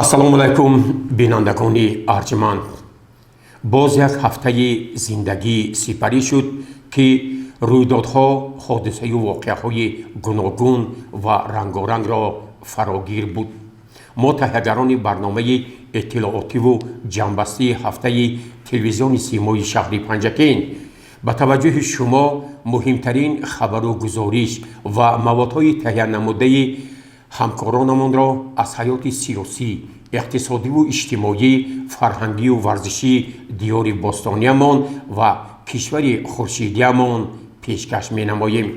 Ассалому алайкум, бинандагони арҷманд. Боз як ҳафтаи зиндагӣ сипарӣ шуд, ки рӯйдодҳо, ҳодисаю воқеаҳои гуногун ва рангорангро фарогир буд. Мо, таҳиягарони барномаи иттилоотиву ҷамъбастии ҳафтаи телевизиони Симои шаҳри Панҷакент, ба таваҷҷӯҳи шумо муҳимтарин хабару гузориш ва маводҳои таҳиянамудаи ҳамкоронамонро аз ҳаёти сиёсӣ, иқтисодиву иҷтимоӣ, фарҳангию варзишии диёри бостониямон ва кишвари хуршидиямон пешкаш менамоем.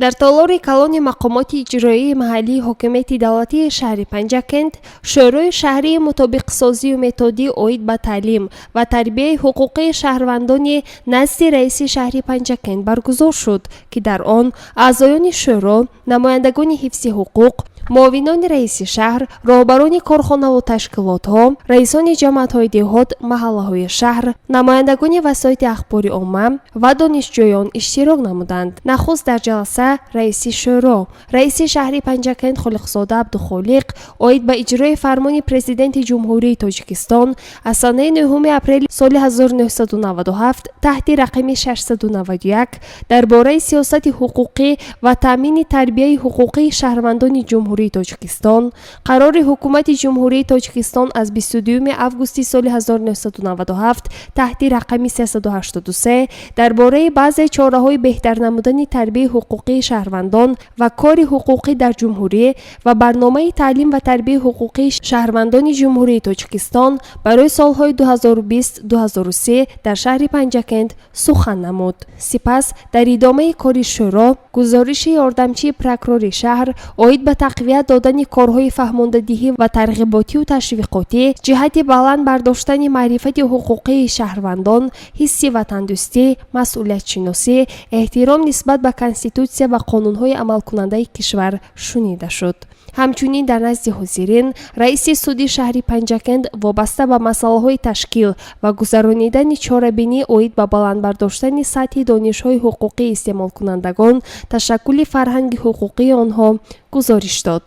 Дар толори калони мақомоти иҷроии маҳаллии ҳокимияти давлатии шаҳри Панҷакент Шӯрои шаҳрии мутобиқсозию методӣ оид ба таълим ва тарбияи ҳуқуқии шаҳрвандони назди раиси шаҳри Панҷакент баргузор шуд, ки дар он аъзоёни шӯро, намояндагони ҳифзи ҳуқуқ, муовинони раиси шаҳр, роҳбарони корхонаву ташкилотҳо, раисони ҷамоатҳои деҳот, маҳаллаҳои шаҳр, намояндагони васоити ахбори омма ва донишҷӯён иштирок намуданд. Нахуст дар ҷаласа раиси шӯро, раиси шаҳри Панҷакент Холиқзода Абдухолиқ оид ба иҷрои фармони Президенти Ҷумҳурии Тоҷикистон аз санаи 9 апрели соли 1997 таҳти рақами 691 дар бораи сиёсати ҳуқуқӣ ва таъмини тарбияи ҳуқуқии шаҳрвандони Ҷумҳурии Тоҷикистон, қарори Ҳукумати Ҷумҳурии Тоҷикистон аз 22 августи соли 1997 таҳти рақами 383 дар бораи баъзе чораҳои беҳтар намудани тарбияи ҳуқуқии шаҳрвандон ва кори ҳуқуқӣ дар ҷумҳурӣ ва барномаи таълим ва тарбияи ҳуқуқии шаҳрвандони Ҷумҳурии Тоҷикистон барои солҳои 2020-2030 дар шаҳри Панҷакент сухан намуд. Сипас дар идомаи кори шӯро гузориши ёрдамчии прокурори шаҳр оид ба тақвият додани корҳои фаҳмондадиҳӣ ва тарғиботию ташвиқотӣ ҷиҳати баланд бардоштани маърифати ҳуқуқии шаҳрвандон, ҳисси ватандӯстӣ, масъулиятшиносӣ, эҳтиром нисбат ба Конститутсия ва қонунҳои амалкунандаи кишвар шунида шуд. Ҳамчунин дар назди ҳозирин раиси суди шаҳри Панҷакент вобаста ба масъалаҳои ташкил ва гузаронидани чорабинӣ оид ба баланд бардоштани сатҳи донишҳои ҳуқуқии истеъмолкунандагон, ташаккули фарҳанги ҳуқуқии онҳо гузориш дод.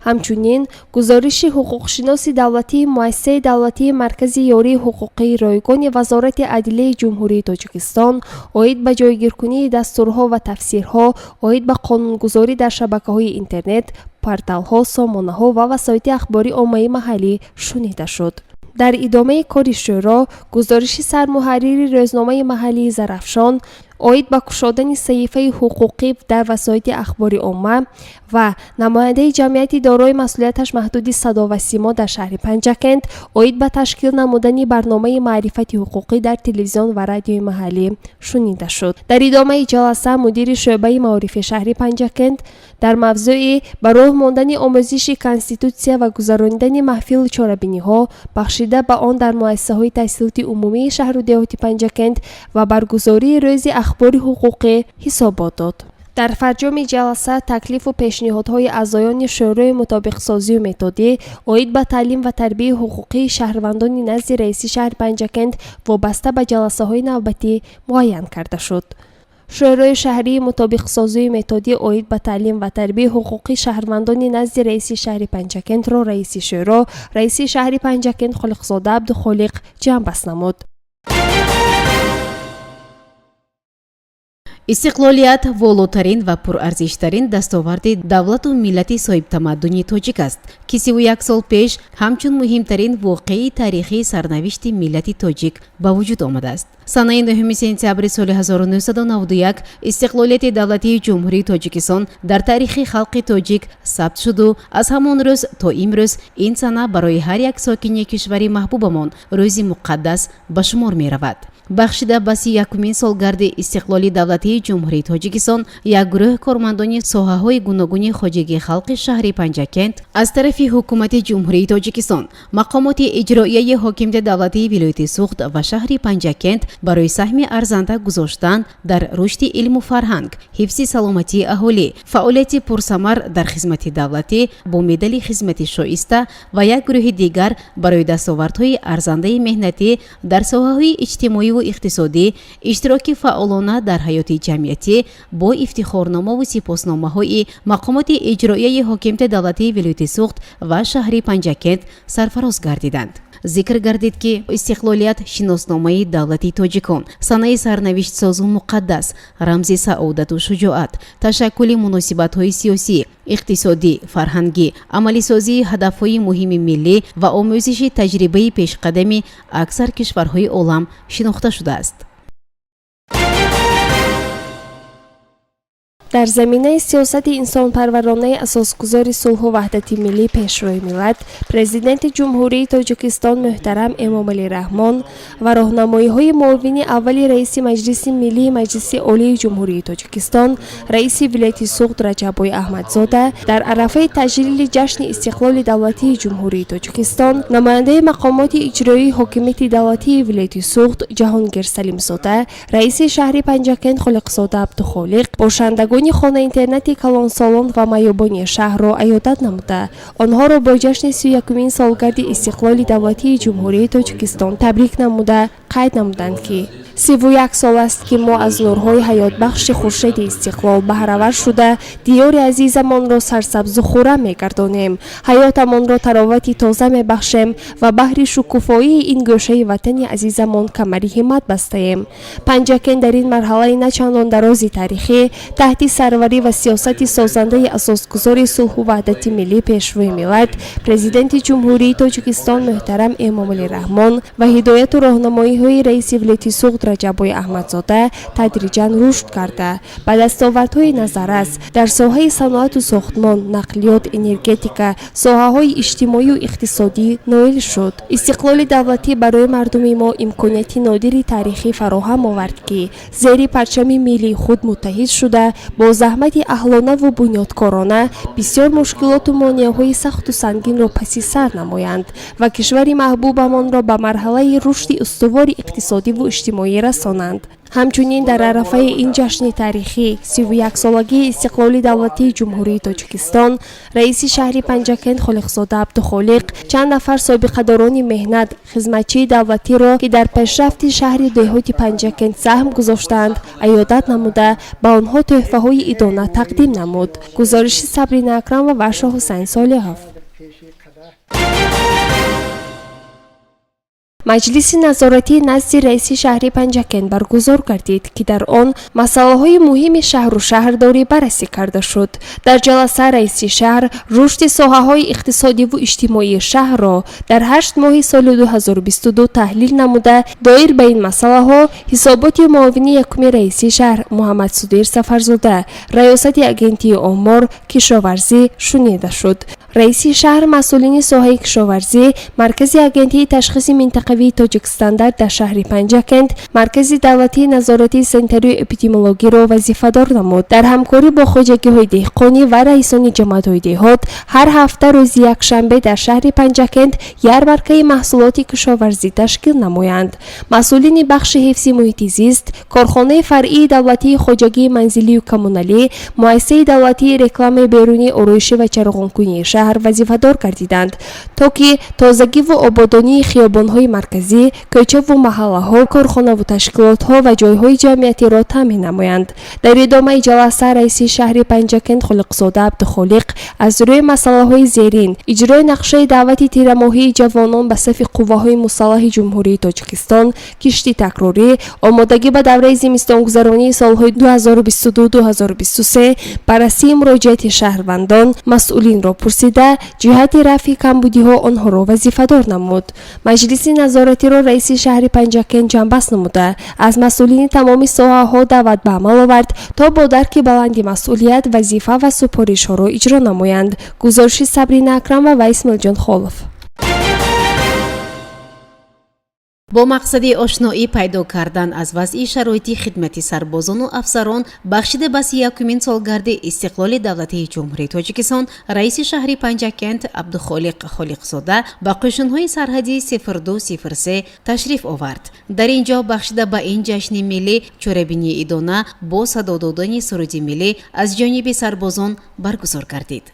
Ҳамчунин гузориши ҳуқуқшиноси давлатии Муассисаи давлатии Маркази ёрии ҳуқуқии ройгони Вазорати адлияи Ҷумҳурии Тоҷикистон оид ба ҷойгиркунии дастурҳо ва тафсирҳо оид ба қонунгузорӣ дар шабакаҳои интернет, порталҳо, сомонаҳо ва васоити ахбори оммаи маҳаллӣ шунида шуд. Дар идомаи кори шӯро гузориши сармуҳаррири рӯзномаи маҳаллии «Зарафшон» оид ба кушодани саҳифаи ҳуқуқӣ дар васоити ахбори омма ва намояндаи ҷамъияти дорои масъулияташ маҳдуди «Садо ва симо» дар шаҳри Панҷакент оид ба ташкил намудани барномаи маърифати ҳуқуқӣ дар телевизион ва радиои маҳаллӣ шунида шуд. Дар идомаи ҷаласа мудири шӯъбаи маорифи шаҳри Панҷакент дар мавзӯи ба роҳ мондани омӯзиши Конститутсия ва гузаронидани маҳфилу чорабиниҳо, бахшида ба он дар муассисаҳои таҳсилоти умумии шаҳру деҳоти Панҷакент ва баргузории рӯзи ахбори ҳуқуқӣ ҳисобот дод. Дар фарҷоми ҷаласа таклифу пешниҳодҳои аъзоёни Шӯрои мутобиқсозию методӣ оид ба таълим ва тарбияи ҳуқуқии шаҳрвандони назди раиси шаҳри Панҷакент вобаста ба ҷаласаҳои навбатӣ муайян карда шуд. Шӯрои шаҳрии мутобиқсозию методӣ оид ба таълим ва тарбияи ҳуқуқии шаҳрвандони назди раиси шаҳри Панҷакентро раиси шӯро, раиси шаҳри Панҷакент Холиқзода Абдухолиқ ҷамъбаст намуд. Истиқлолият волотарин ва пурарзиштарин дастоварди давлату миллати соҳибтамаддуни тоҷик аст, ки 31 сол пеш ҳамчун муҳимтарин воқеаи таърихии сарнавишти миллати тоҷик ба вуҷуд омадааст. Санаи 9 сентябри соли 1991 истиқлолияти давлатии Ҷумҳурии Тоҷикистон дар таърихи халқи тоҷик сабт шуду аз ҳамон рӯз то имрӯз ин сана барои ҳар як сокини кишвари маҳбубамон рӯзи муқаддас ба шумор меравад. Бахшида ба 31-умин солгарди истиқлоли давлатии Ҷумҳурии Тоҷикистон, як гурӯҳ кормандони соҳаҳои гуногуни хоҷагии халқи шаҳри Панҷакент аз тарафи Ҳукумати Ҷумҳурии Тоҷикистон, мақомоти иҷроияи ҳокимияти давлатии вилояти Суғд ва шаҳри Панҷакент барои саҳми арзанда гузоштан дар рушди илму фарҳанг, ҳифзи саломатии аҳолӣ, фаъолияти пурсамар дар хизмати давлатӣ бо медали «Хизмати шоиста» ва як гурӯҳи дигар барои дастовардҳои арзандаи меҳнатӣ дар соҳаҳои иҷтимоиву иқтисодӣ, иштироки фаъолона дар ҳаёти ҷамъиятӣ бо ифтихорномаву сипосномаҳои мақомоти иҷроияи ҳокимияти давлатии вилояти Суғд ва шаҳри Панҷакент сарфароз гардиданд. Зикр гардид, ки истиқлолият шиносномаи давлати тоҷикон, санаи сарнавиштсозу муқаддас, рамзи саодату шуҷоат, ташаккули муносибатҳои сиёсӣ, иқтисодӣ, фарҳангӣ, амалисозии ҳадафҳои муҳими миллӣ ва омӯзиши таҷрибаи пешқадами аксар кишварҳои олам шинохта шудааст. Дар заминаи сиёсати инсонпарваронаи асосгузори сулҳу ваҳдати миллӣ, Пешвои миллат, Президенти Ҷумҳурии Тоҷикистон муҳтарам Эмомалӣ Раҳмон ва роҳнамоиҳои муовини аввали раиси Маҷлиси Миллии Маҷлиси Олии Ҷумҳурии Тоҷикистон, раиси вилояти Суғд Раҷаббой Аҳмадзода, дар арафаи таҷлили ҷашни истиқлоли давлатии Ҷумҳурии Тоҷикистон намояндаи мақомоти иҷроии ҳокимияти давлатии вилояти Суғд Ҷаҳонгир Салимзода, раиси шаҳри Панҷакент Холиқзода Абдухолиқ бошандагони хона-интернати калонсолон ва маъюбони шаҳрро аёдат намуда, онҳоро бо ҷашни 31-умин солгарди истиқлоли давлатии Ҷумҳурии Тоҷикистон табрик намуда, қайд намуданд, ки 31 сол аст, ки мо аз нурҳои ҳаётбахши хуршеди истиқлол баҳравар шуда, диёри азизамонро сарсабзу хуррам мегардонем, ҳаётамонро таровати тоза мебахшем ва баҳри шукуфоии ин гӯшаи ватани азизамон камари ҳиммат бастаем. Панҷакент дар ин марҳалаи на чандон дарози таърихӣ таҳти сарварӣ ва сиёсати созандаи асосгузори сулҳу ваҳдати миллӣ, Пешвои миллат, Президенти Ҷумҳурии Тоҷикистон муҳтарам Эмомалӣ Раҳмон ва ҳидояту роҳнамоиҳои раиси вилояти Суғд Раҷаббой Аҳмадзода тадриҷан рушд карда, ба дастовардҳои назаррас дар соҳаи саноату сохтмон, нақлиёт, энергетика, соҳаҳои иҷтимоию иқтисодӣ ноил шуд. Истиқлоли давлатӣ барои мардуми мо имконияти нодири таърихӣ фароҳам овард, ки зери парчами миллии худ муттаҳид шуда, бо заҳмати аҳлонаву бунёдкорона бисёр мушкилоту монеаҳои сахту сангинро паси сар намоянд ва кишвари маҳбубамонро ба марҳалаи рушди устувори иқтисодиву иҷтимоӣ расонанд. Ҳамчунин дар арафаи ин ҷашни таърихӣ, 31-солагии истиқлоли давлатии Ҷумҳурии Тоҷикистон, раиси шаҳри Панҷакент Холиқзода Абдухолиқ чанд нафар собиқадорони меҳнат, хизматчии давлатиро, ки дар пешрафти шаҳри деҳоти Панҷакент саҳм гузоштаанд, аёдат намуда, ба онҳо тӯҳфаҳои идона тақдим намуд. Гузориши Сабрина Акрамова ва Шоҳҳусайн Солиҳов. Маҷлиси назоратӣ назди раиси шаҳри Панҷакент баргузор гардид, ки дар он масъалаҳои муҳими шаҳру шаҳрдорӣ баррасӣ карда шуд. Дар ҷаласа раиси шаҳр рушди соҳаҳои иқтисодиву иҷтимоии шаҳрро дар 8 моҳи соли 2022 таҳлил намуда, доир ба ин масъалаҳо ҳисоботи муовини якуми раиси шаҳр Муҳаммадсудир Сафарзода, раёсати Агентии омор, кишоварзӣ шунида шуд. Раиси шаҳр масъулини соҳаи кишоварзӣ, Маркази агентии ташхиси минтақавии Тоҷикстандарт дар шаҳри Панҷакент, Маркази давлатии назоратии санитарию эпидемиологиро вазифадор намуд, дар ҳамкорӣ бо хоҷагиҳои деҳқонӣ ва раисони ҷамоатҳои деҳот ҳар ҳафта рӯзи якшанбе дар шаҳри Панҷакент ярмаркаи маҳсулоти кишоварзӣ ташкил намоянд. Масъулини бахши ҳифзи муҳити зист, корхонаи фаръии давлатии хоҷагии манзилию коммуналӣ, муассисаи давлатии рекламаи берунии ороишӣ ва чароғонкунии шаҳр вазифадор гардиданд, то ки тозагиву ободонии хиёбонҳои марказӣ, кӯчаву маҳаллаҳо, корхонаву ташкилотҳо ва ҷойҳои ҷамъиятиро таъмин намоянд. Дар идомаи ҷаласа раиси шаҳри Панҷакент Холиқзода Абдухолиқ аз рӯи масъалаҳои зерин: иҷрои нақшаи даъвати тирамоҳии ҷавонон ба сафи қувваҳои мусаллаҳи Ҷумҳурии Тоҷикистон, кишти такрорӣ, омодагӣ ба давраи зимистонгузаронии солҳои 2022-2023, баррасии муроҷиати шаҳрвандон масъулинро пурсида, ҷиҳати рафъи камбудиҳо онҳоро вазифадор намуд. Маҷлиси назоратиро раиси шаҳри Панҷакент ҷамъбаст намуда, аз масъулини тамоми соҳаҳо даъват ба амал овард, то бо дарки баланди масъулият вазифа ва супоришҳоро иҷро намоянд. Гузориши Сабрина Акрамова ва Исмоилҷон Холов. Бо мақсади ошноӣ пайдо кардан аз вазъи шароити хидмати сарбозону афсарон, бахшида ба 31-умин солгарди истиқлоли давлатии Ҷумҳурии Тоҷикистон, раиси шаҳри Панҷакент Абдухолиқ Холиқзода ба қӯшунҳои сарҳадии 0203 ташриф овард. Дар ин ҷо бахшида ба ин ҷашни миллӣ чорабинии идона бо садо додани суруди миллӣ аз ҷониби сарбозон баргузор гардид.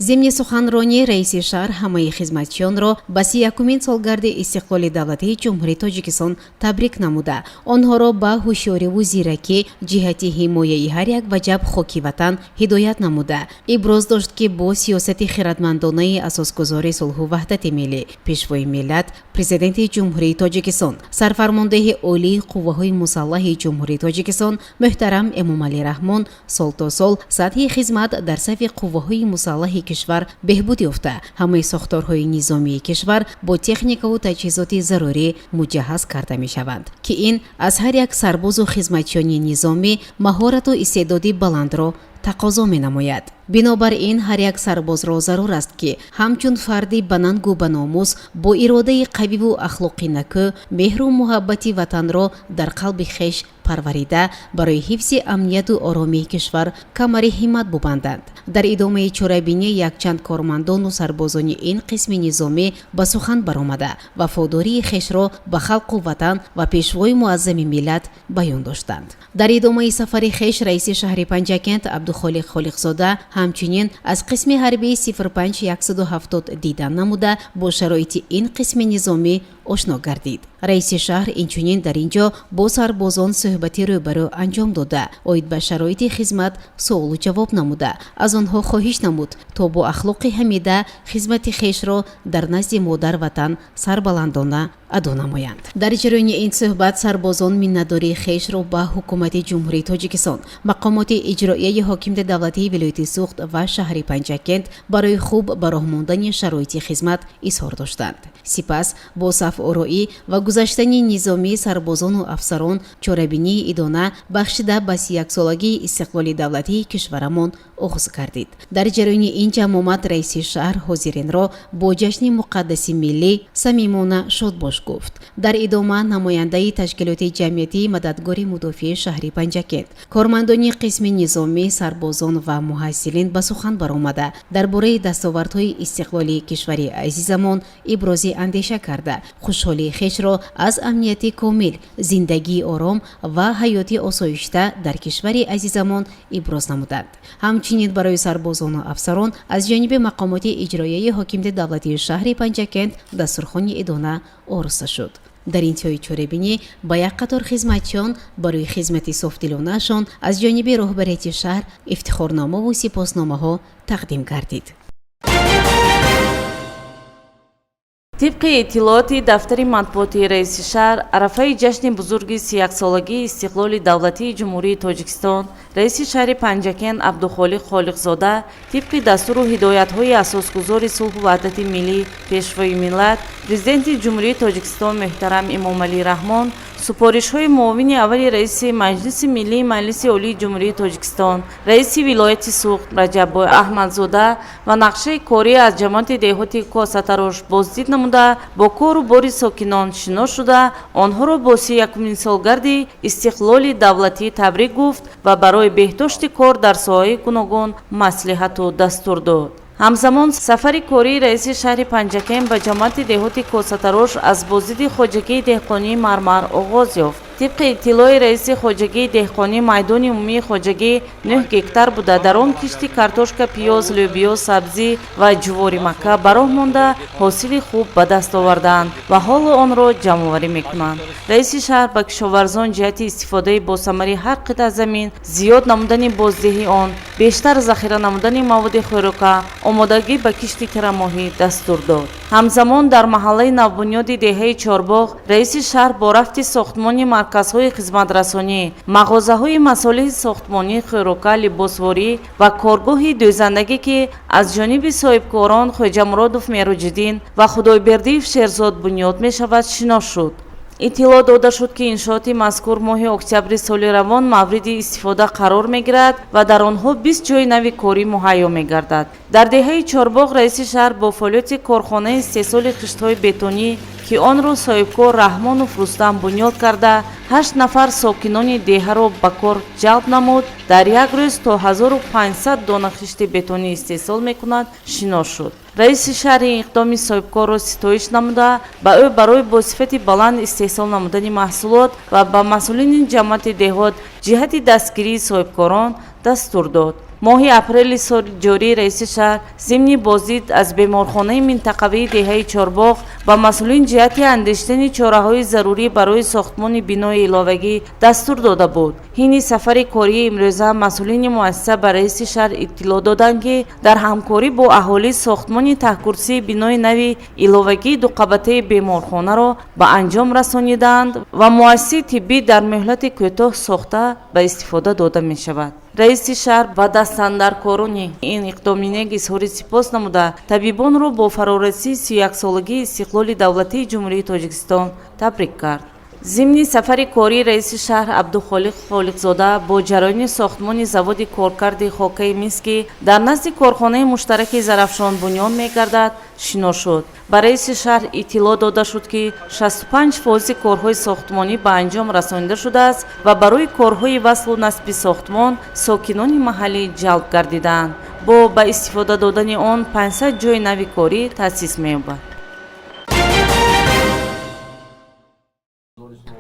Зимни суханронӣ раиси шаҳр ҳамаи хизматчиёнро ба 31-умин солгарди истиқлоли давлатии Ҷумҳурии Тоҷикистон табрик намуда, онҳоро ба ҳушёриву зиракӣ ҷиҳати ҳимояи ҳар як ваҷаб хоки ватан ҳидоят намуда, иброз дошт, ки бо сиёсати хиратмандонаи асосгузори сулҳу ваҳдати миллӣ, Пешвои миллат, Президенти Ҷумҳурии Тоҷикистон, Сарфармондеҳи Олии Қувваҳои Мусаллаҳи Ҷумҳурии Тоҷикистон муҳтарам Эмомалӣ Раҳмон сол то сол сатҳи хизмат дар сафи қувваҳои мусаллаҳи кишвар беҳбуд ёфта, ҳамаи сохторҳои низомии кишвар бо техникаву таҷҳизоти зарурӣ муҷаҳҳаз карда мешаванд, ки ин аз ҳар як сарбозу хизматчиёни низомӣ маҳорату истеъдоди баландро тақозо менамояд. Бинобар ин ҳар як сарбозро зарур аст, ки ҳамчун фарди банангу баномус, бо иродаи қавиву ахлоқи накӯ, меҳру муҳаббати ватанро дар қалби хеш парварида, барои ҳифзи амнияту оромии кишвар камари ҳиммат бубанданд. Дар идомаи чорабинӣ якчанд кормандону сарбозони ин қисми низомӣ ба сухан баромада, вафодории хешро ба халқу ватан ва Пешвои муаззами миллат баён доштанд. Дар идомаи сафари хеш раиси шаҳри Панҷакент Абдухолиқ Холиқзода ҳамчунин аз қисми ҳарбии 05170 дидан намуда, бо шароити ин қисми низомӣ ошно гардид. Раиси шаҳр инчунин дар ин ҷо бо сарбозон суҳбати рӯбарӯ анҷом дода, оид ба шароити хизмат суолу ҷавоб намуда, аз онҳо хоҳиш намуд, то бо ахлоқи ҳамида хизмати хешро дар назди модар ватан сарбаландона адо намоянд. Дар ҷараёни ин суҳбат сарбозон миннатдории хешро ба Ҳукумати Ҷумҳурии Тоҷикистон, мақомоти иҷроияи ҳокимияти давлатии вилояти Суғд ва шаҳри Панҷакент барои хуб ба роҳ мондани шароити хизмат изҳор доштанд. Сипас бо сафороӣ ва гузаштани низомии сарбозону афсарон чорабинии идона бахшида ба 31-солагии истиқлоли давлатии кишварамон оғоз гардид. Дар ҷараёни ин ҷамъомад раиси шаҳр ҳозиринро бо ҷашни муқаддаси миллӣ самимона шодбош гуфт. Дар идома намояндаи ташкилоти ҷамъиятии Мададгори мудофиаи шаҳри Панҷакент, кормандони қисми низомӣ, сарбозон ва муҳассилин ба сухан баромада, дар бораи дастовардҳои истиқлолии кишвари азизамон ибрози андеша карда, хушҳолии хешро аз амнияти комил, зиндагии ором ва ҳаёти осоишта дар кишвари азизамон иброз намуданд. Ҳамчунин барои сарбозону афсарон аз ҷониби мақомоти иҷроияи ҳокимияти давлатии шаҳри Панҷакент дастурхони идона ороста шуд. Дар интиҳои чорабинӣ ба як қатор хизматчиён барои хизмати софдилонаашон аз ҷониби роҳбарияти шаҳр ифтихорномаву сипосномаҳо тақдим гардид. Тибқи иттилооти дафтари матбуотии раиси шаҳр, арафаи ҷашни бузурги 31-солагии истиқлоли давлатии Ҷумҳурии Тоҷикистон раиси шаҳри Панҷакент Абдухолиқ Холиқзода тибқи дастуру ҳидоятҳои асосгузори сулҳу ваҳдати миллӣ, Пешвои миллат, Президенти Ҷумҳурии Тоҷикистон муҳтарам Эмомалӣ Раҳмон, супоришҳои муовини аввали раиси Маҷлиси Миллии Маҷлиси Олии Ҷумҳурии Тоҷикистон, раиси вилояти Суғд Раҷаббой Аҳмадзода ва нақшаи корӣ аз ҷамоати деҳоти Косатарош боздид намуда, бо кору бори сокинон шинос шуда, онҳоро бо 31-умин солгарди истиқлоли давлатӣ табрик гуфт ва барои беҳдошти кор дар соҳаҳои гуногун маслиҳату дастур дод. Ҳамзамон сафари кории раиси шаҳри Панҷакент ба ҷамоати деҳоти Косатарош аз боздиди хоҷагии деҳқонии Мармар оғоз ёфт. Тибқи иттилои раиси хоҷагии деҳқонӣ, майдони умумии хоҷагӣ 9 гектар буда, дар он кишти картошка, пиёз, лӯбиё, сабзӣ ва ҷуворимакка ба роҳ монда, ҳосили хуб ба даст овардаанд ва ҳоло онро ҷамъоварӣ мекунанд. Раиси шаҳр ба кишоварзон ҷиҳати истифодаи босамари ҳар қитъа замин, зиёд намудани боздиҳии он, бештар захира намудани маводи хӯрока, омодагӣ ба кишти тирамоҳӣ дастур дод. Ҳамзамон дар маҳаллаи навбунёди деҳаи Чорбоғ раиси шаҳр бо рафти сохтмони марказҳои хизматрасонӣ, мағозаҳои масолеҳи сохтмонӣ, хӯрока, либосворӣ ва коргоҳи дӯзандагӣ, ки аз ҷониби соҳибкорон Хоҷамуродов Мероҷиддин ва Худойбердиев Шерзод бунёд мешавад, шинос шуд. Иттилоъ дода шуд, ки иншооти мазкур моҳи октябри соли равон мавриди истифода қарор мегирад ва дар онҳо 20 ҷойи нави корӣ муҳайё мегардад. Дар деҳаи Чорбоғ раиси шаҳр бо фаъолияти корхонаи истеҳсоли хиштҳои бетонӣ, ки онро соҳибкор Раҳмонов Рустам бунёд карда, ҳашт нафар сокинони деҳаро ба кор ҷалб намуд, дар як рӯз то 1500 дона хишти бетонӣ истеҳсол мекунад, шинос шуд. Раиси шаҳр ин иқдоми соҳибкорро ситоиш намуда, ба ӯ барои бо сифати баланд истеҳсол намудани маҳсулот ва ба масъулини ҷамоати деҳот ҷиҳати дастгирии соҳибкорон дастур дод. Моҳи апрели соли ҷорӣ раиси шаҳр зимни боздид аз беморхонаи минтақавии деҳаи Чорбоғ ба масъулин ҷиҳати андешидани чораҳои зарурӣ барои сохтмони бинои иловагӣ дастур дода буд. Ҳини сафари кории имрӯза масъулини муассиса ба раиси шаҳр иттилоъ доданд, ки дар ҳамкорӣ бо аҳолӣ сохтмони таҳкурсии бинои нави иловагии дуқабатаи беморхонаро ба анҷом расонидаанд ва муассисаи тиббӣ дар муҳлати кӯтоҳ сохта ба истифода дода мешавад. Раиси шаҳр ба дастандаркорони ин иқдоми нек изҳори сипос намуда, табибонро бо фарорасии 31-солагии истиқлоли давлатии Ҷумҳурии Тоҷикистон табрик кард. Зимни сафари кории раиси шаҳр Абдухолиқ Холиқзода бо ҷараёни сохтмони заводи коркарди хокаи мис, ки дар назди корхонаи муштараки Зарафшон бунёд мегардад, шинос шуд. Ба раиси шаҳр иттилоъ дода шуд, ки 65 фоизи корҳои сохтмонӣ ба анҷом расонида шудааст ва барои корҳои васлу насби сохтмон сокинони маҳаллӣ ҷалб гардидаанд. Бо ба истифода додани он 500 ҷойи нави корӣ таъсис меёбад.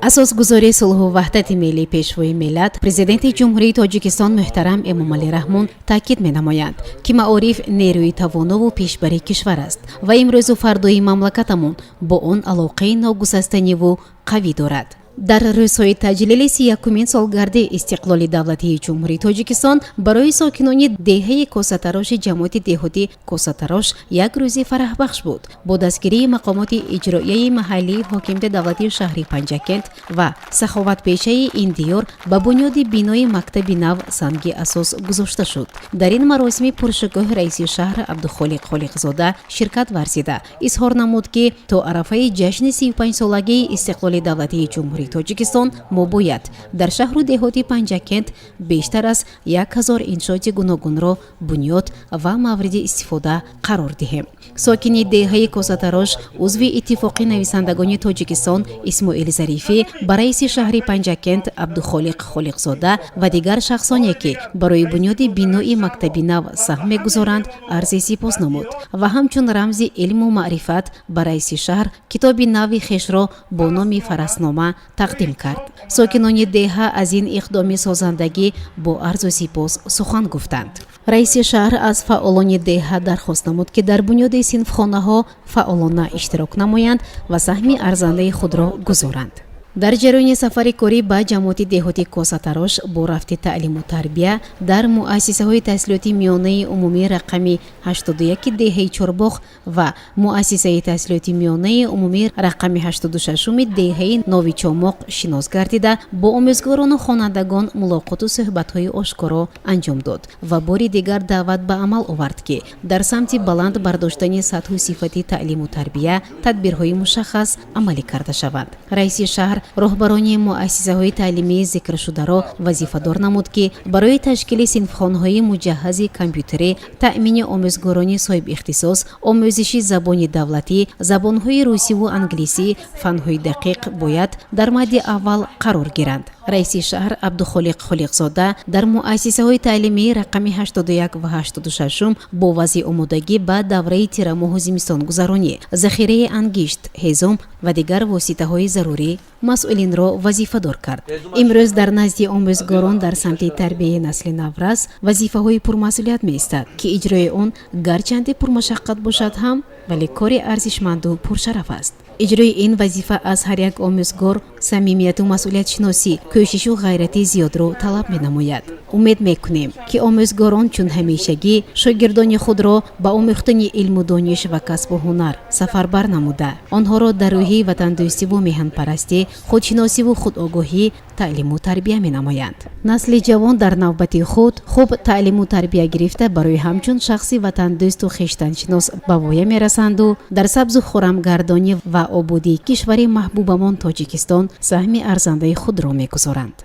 Асосгузори сулҳу ваҳдати миллӣ, Пешвои миллат, Президенти Ҷумҳурии Тоҷикистон муҳтарам Эмомалӣ Раҳмон таъкид менамоянд, ки маориф нерӯи тавонову пешбари кишвар аст ва имрӯзу фардои мамлакатамон бо он алоқаи ногусастаниву қавӣ дорад. Дар рӯзҳои таҷлили 31-умин солгарди истиқлоли давлатии Ҷумҳурии Тоҷикистон барои сокинони деҳаи Косатароши ҷамоати деҳоти Косатарош як рӯзи фараҳбахш буд. Бо дастгирии мақомоти иҷроияи маҳаллии ҳокимияти давлатии шаҳри Панҷакент ва саховатпешаи ин диёр ба бунёди бинои мактаби нав санги асос гузошта шуд. Дар ин маросими пуршукӯҳ раиси шаҳр Абдухолиқ Холиқзода ширкат варзида, изҳор намуд, ки то арафаи ҷашни 35-солагии истиқлоли давлатии Ҷумҳурии Тоҷикистон мо бояд дар шаҳру деҳоти Панҷакент бештар аз 1000 иншооти гуногунро бунёд ва мавриди истифода қарор диҳем. Сокини деҳаи Косатарош, узви Иттифоқи нависандагони Тоҷикистон Исмоил Зарифӣ ба раиси шаҳри Панҷакент Абдухолиқ Холиқзода ва дигар шахсоне, ки барои бунёди бинои мактаби нав саҳм мегузоранд, арзи сипос намуд ва ҳамчун рамзи илму маърифат ба раиси шаҳр китоби нави хешро бо номи Фараснома тақдим кард. Сокинони деҳа аз ин иқдоми созандагӣ бо арзу сипос сухан гуфтанд. Раиси шаҳр аз фаъолони деҳа дархост намуд, ки дар бунёди синфхонаҳо фаъолона иштирок намоянд ва саҳми арзандаи худро гузоранд. Дар ҷараёни сафари корӣ ба ҷамоати деҳоти Косатарош бо рафти таълиму тарбия дар муассисаҳои таҳсилоти миёнаи умумӣ рақами 81 деҳаи Чорбоғ ва муассисаи таҳсилоти миёнаи умумӣ рақами 86-уми деҳаи Новичомоқ шинос гардида, бо омӯзгорону хонандагон мулоқоту суҳбатҳои ошкоро анҷом дод ва бори дигар даъват ба амал овард, ки дар самти баланд бардоштани сатҳу сифати таълиму тарбия тадбирҳои мушаххас амалӣ карда шаванд. Раиси шаҳр роҳбарони муассисаҳои таълимии зикршударо вазифадор намуд, ки барои ташкили синфхонаҳои муҷаҳҳази компютерӣ, таъмини омӯзгорони соҳибихтисос, омӯзиши забони давлатӣ, забонҳои русиву англисӣ, фанҳои дақиқ бояд дар мадди аввал қарор гиранд. Раиси шаҳр Абдухолиқ Холиқзода дар муассисаҳои таълимии рақами 81 ва 86 бо вазъи омодагӣ ба давраи тирамоҳу зимистонгузаронӣ, захираи ангишт, ҳезум ва дигар воситаҳои зарурӣ масъулинро вазифадор кард. Имрӯз дар назди омӯзгорон дар самти тарбияи насли наврас вазифаҳои пурмасъулият меистад, ки иҷрои он гарчанде пурмашаққат бошад ҳам, вале кори арзишманду пуршараф аст. Иҷрои ин вазифа аз ҳар як омӯзгор Самимияту масъулиятшиносӣ, кӯшишу ғайрати зиёдро талаб менамояд. Умед мекунем, ки омӯзгорон чун ҳамешагӣ шогирдони худро ба омӯхтани илму дониш ва касбу ҳунар сафарбар намуда, онҳоро дар рӯҳии ватандӯстиву меҳанпарастӣ, худшиносиву худогоҳӣ таълиму тарбия менамоянд. Насли ҷавон дар навбати худ хуб таълиму тарбия гирифта, барои ҳамчун шахси ватандӯсту хештаншинос ба воя мерасанду дар сабзу хуррамгардонӣ ва ободии кишвари маҳбубамон Тоҷикистон саҳми арзандаи худро мегузоранд.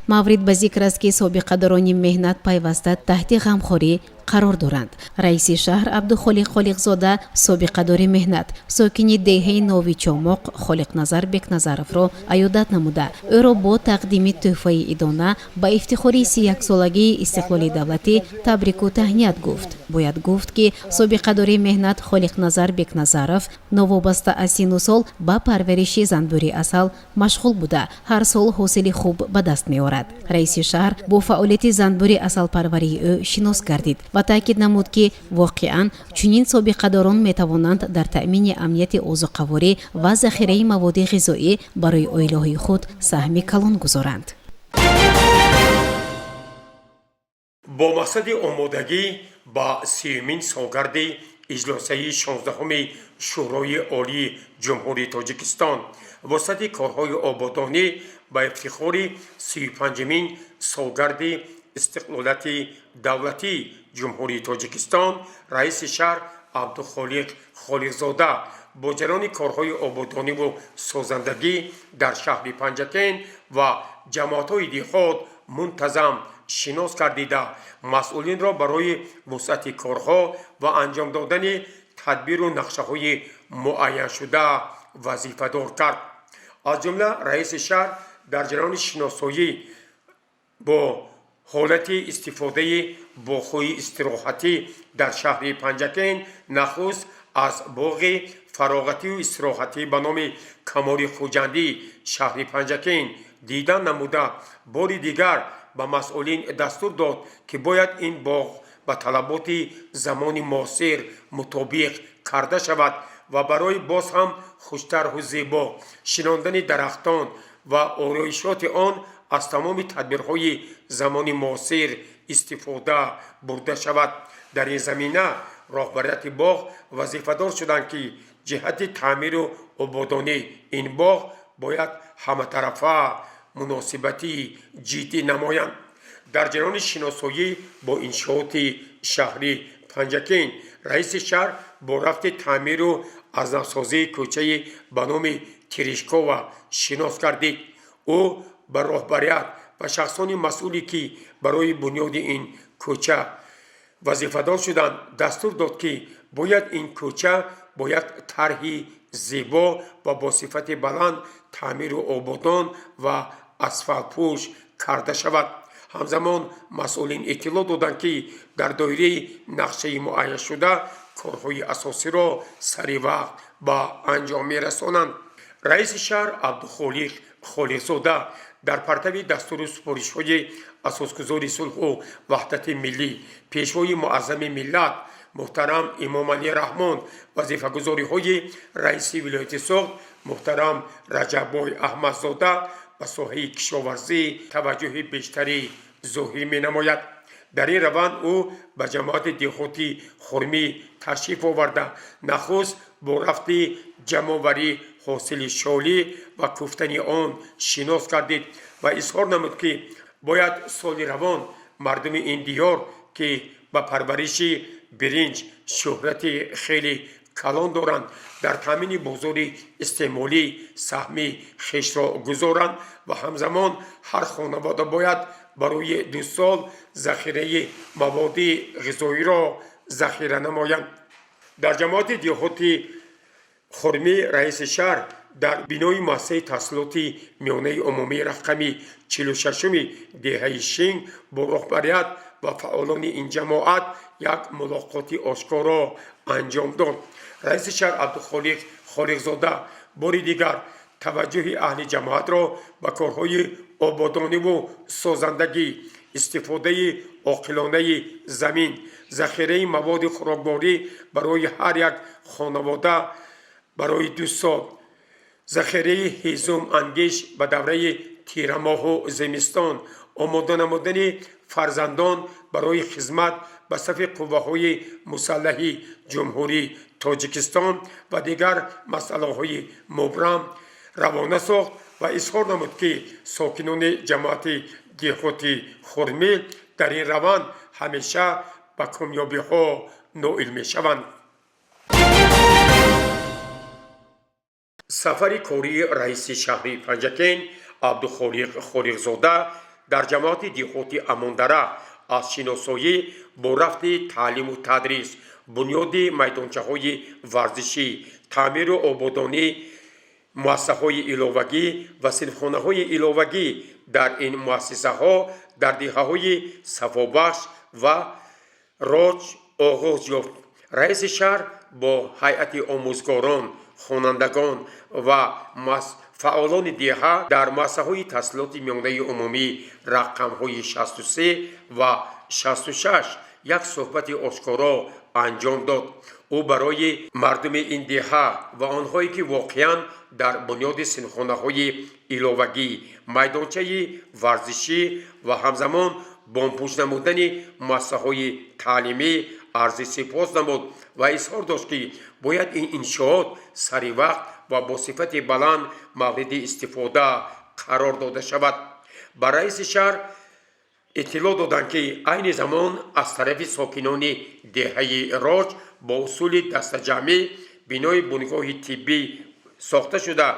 Маврид ба зикр аст, ки собиқадорони меҳнат пайваста таҳти ғамхорӣ қарор доранд. Раиси шаҳр Абдухолиқ Холиқзода собиқадори меҳнат, сокини деҳаи Нови Чомоқ Холиқназар Бекназаровро аёдат намуда, ӯро бо тақдими тӯҳфаи идона ба ифтихори 31-солагии истиқлоли давлатӣ табрику таҳният гуфт. Бояд гуфт, ки собиқадори меҳнат Холиқназар Бекназаров новобаста аз синну сол ба парвариши занбӯри асал машғул буда, ҳар сол ҳосили хуб ба даст меорад. Раиси шаҳр бо фаъолияти занбӯри асалпарварии ӯ шинос гардид ва таъкид намуд, ки воқеан чунин собиқадорон метавонанд дар таъмини амнияти озуқаворӣ ва захираи маводи ғизоӣ барои оилаҳои худ саҳми калон гузоранд. Бо мақсади омодагӣ ба 30-умин солгарди иҷлосаи 16-уми Шӯрои Олии Ҷумҳурии Тоҷикистон, вусъати корҳои ободонӣ ба ифтихори 35-умин солгарди истиқлолияти давлатии Ҷумҳурии Тоҷикистон, раиси шаҳр Абдухолиқ Холиқзода бо ҷараёни корҳои ободониву созандагӣ дар шаҳри Панҷакент ва ҷамоатҳои деҳот мунтазам шинос гардида, масъулинро барои вусъати корҳо ва анҷом додани тадбиру нақшаҳои муайяншуда вазифадор кард. Аз ҷумла раиси шаҳр дар ҷараёни шиносоӣ бо ҳолати истифодаи боғҳои истироҳатӣ дар шаҳри Панҷакент нахуст аз боғи фароғатию истироҳатӣ ба номи Камоли Хуҷандӣ шаҳри Панҷакент дидан намуда, бори дигар ба масъулин дастур дод, ки бояд ин боғ ба талаботи замони муосир мутобиқ карда шавад ва барои боз ҳам хуштарҳу зебо шинондани дарахтон ва ороишоти он аз тамоми тадбирҳои замони муосир истифода бурда шавад. Дар ин замина роҳбарияти боғ вазифадор шуданд, ки ҷиҳати таъмиру ободонии ин боғ бояд ҳаматарафа муносибати ҷиддӣ намоянд. Дар ҷараёни шиносоӣ бо иншооти шаҳри Панҷакент раиси шаҳр бо рафти таъмиру азнавсозии кӯчаи ба номи Терешкова шинос гардид. Ӯ ба роҳбарият ва шахсони масъуле, ки барои бунёди ин кӯча вазифадор шуданд, дастур дод, ки бояд ин кӯча бо як тарҳи зебо ва бо сифати баланд таъмиру ободон ва асфалтпӯш карда шавад. Ҳамзамон масъулин иттилоъ доданд, ки дар доираи нақшаи муайяншуда корҳои асосиро сари вақт ба анҷом мерасонанд. Раиси шаҳр Абдухолиқ Холиқзода дар партави дастуру супоришҳои асосгузори сулҳу ваҳдати миллӣ, пешвои муаззами миллат муҳтарам Эмомалӣ Раҳмон, вазифагузориҳои раиси вилояти Суғд муҳтарам Раҷаббой Аҳмадзода ба соҳаи кишоварзӣ таваҷҷӯҳи бештарӣ зоҳир менамояд. Дар ин раванд ӯ ба ҷамоати деҳоти Хурмӣ ташриф оварда, нахуст бо рафти ҷамъоварии ҳосили шолӣ ва куфтани он шинос гардид ва изҳор намуд, ки бояд соли равон мардуми ин диёр, ки ба парвариши биринҷ шӯҳрати хеле калон доранд, дар таъмини бозори истеъмолӣ саҳми хешро гузоранд ва ҳамзамон ҳар хонавода бояд барои 2 сол захираи маводи ғизоиро захира намоянд. Дар ҷамоати деҳоти Хурмӣ раиси шаҳр дар бинои муассисаи таҳсилоти миёнаи умумии рақами 46-уми деҳаи Шинг бо роҳбарият ва фаъолони ин ҷамоат як мулоқоти ошкоро анҷом дод. Раиси шаҳр Абдухолиқ Холиқзода бори дигар таваҷҷӯҳи аҳли ҷамоатро ба корҳои ободониву созандагӣ, истифодаи оқилонаи замин, захираи маводи хӯрокворӣ барои ҳар як хонавода барои 2 сол, Захираи ҳезум ангиш ба давраи тирамоҳу зимистон, омода намудани фарзандон барои хизмат ба сафи қувваҳои мусаллаҳи Ҷумҳурии Тоҷикистон ва дигар масъалаҳои мубрам равона сохт ва изҳор намуд, ки сокинони ҷамоати деҳоти Хурмил дар ин раванд ҳамеша ба комёбиҳо ноил мешаванд. Сафари кории раиси шаҳри Панҷакент Абдухолиқ Холиқзода дар ҷамоати деҳоти Амондара аз шиносоӣ бо рафти таълиму тадрис, бунёди майдончаҳои варзишӣ, таъмиру ободонии муассисаҳои иловагӣ ва синфхонаҳои иловагӣ дар ин муассисаҳо дар деҳаҳои Сафобахш ва Роҷ оғоз ёфт. Раиси шаҳр бо ҳайати омӯзгорон, хонандагон ва фаъолони деҳа дар муассисаҳои таҳсилоти миёнаи умумӣ рақамҳои 63 ва 66 як суҳбати ошкоро анҷом дод. Ӯ барои мардуми ин деҳа ва онҳое, ки воқеан дар бунёди синфхонаҳои иловагӣ, майдончаи варзишӣ ва ҳамзамон бомпӯш намудани муассисаҳои таълимӣ арзи сипос намуд ва изҳор дошт, ки бояд ин иншоот сари вақт ва бо сифати баланд мавриди истифода қарор дода шавад. Ба раиси шаҳр иттилоъ доданд, ки айни замон аз тарафи сокинони деҳаи Роҷ бо усули дастаҷамъӣ бинои бунгоҳи тиббӣ сохта шуда,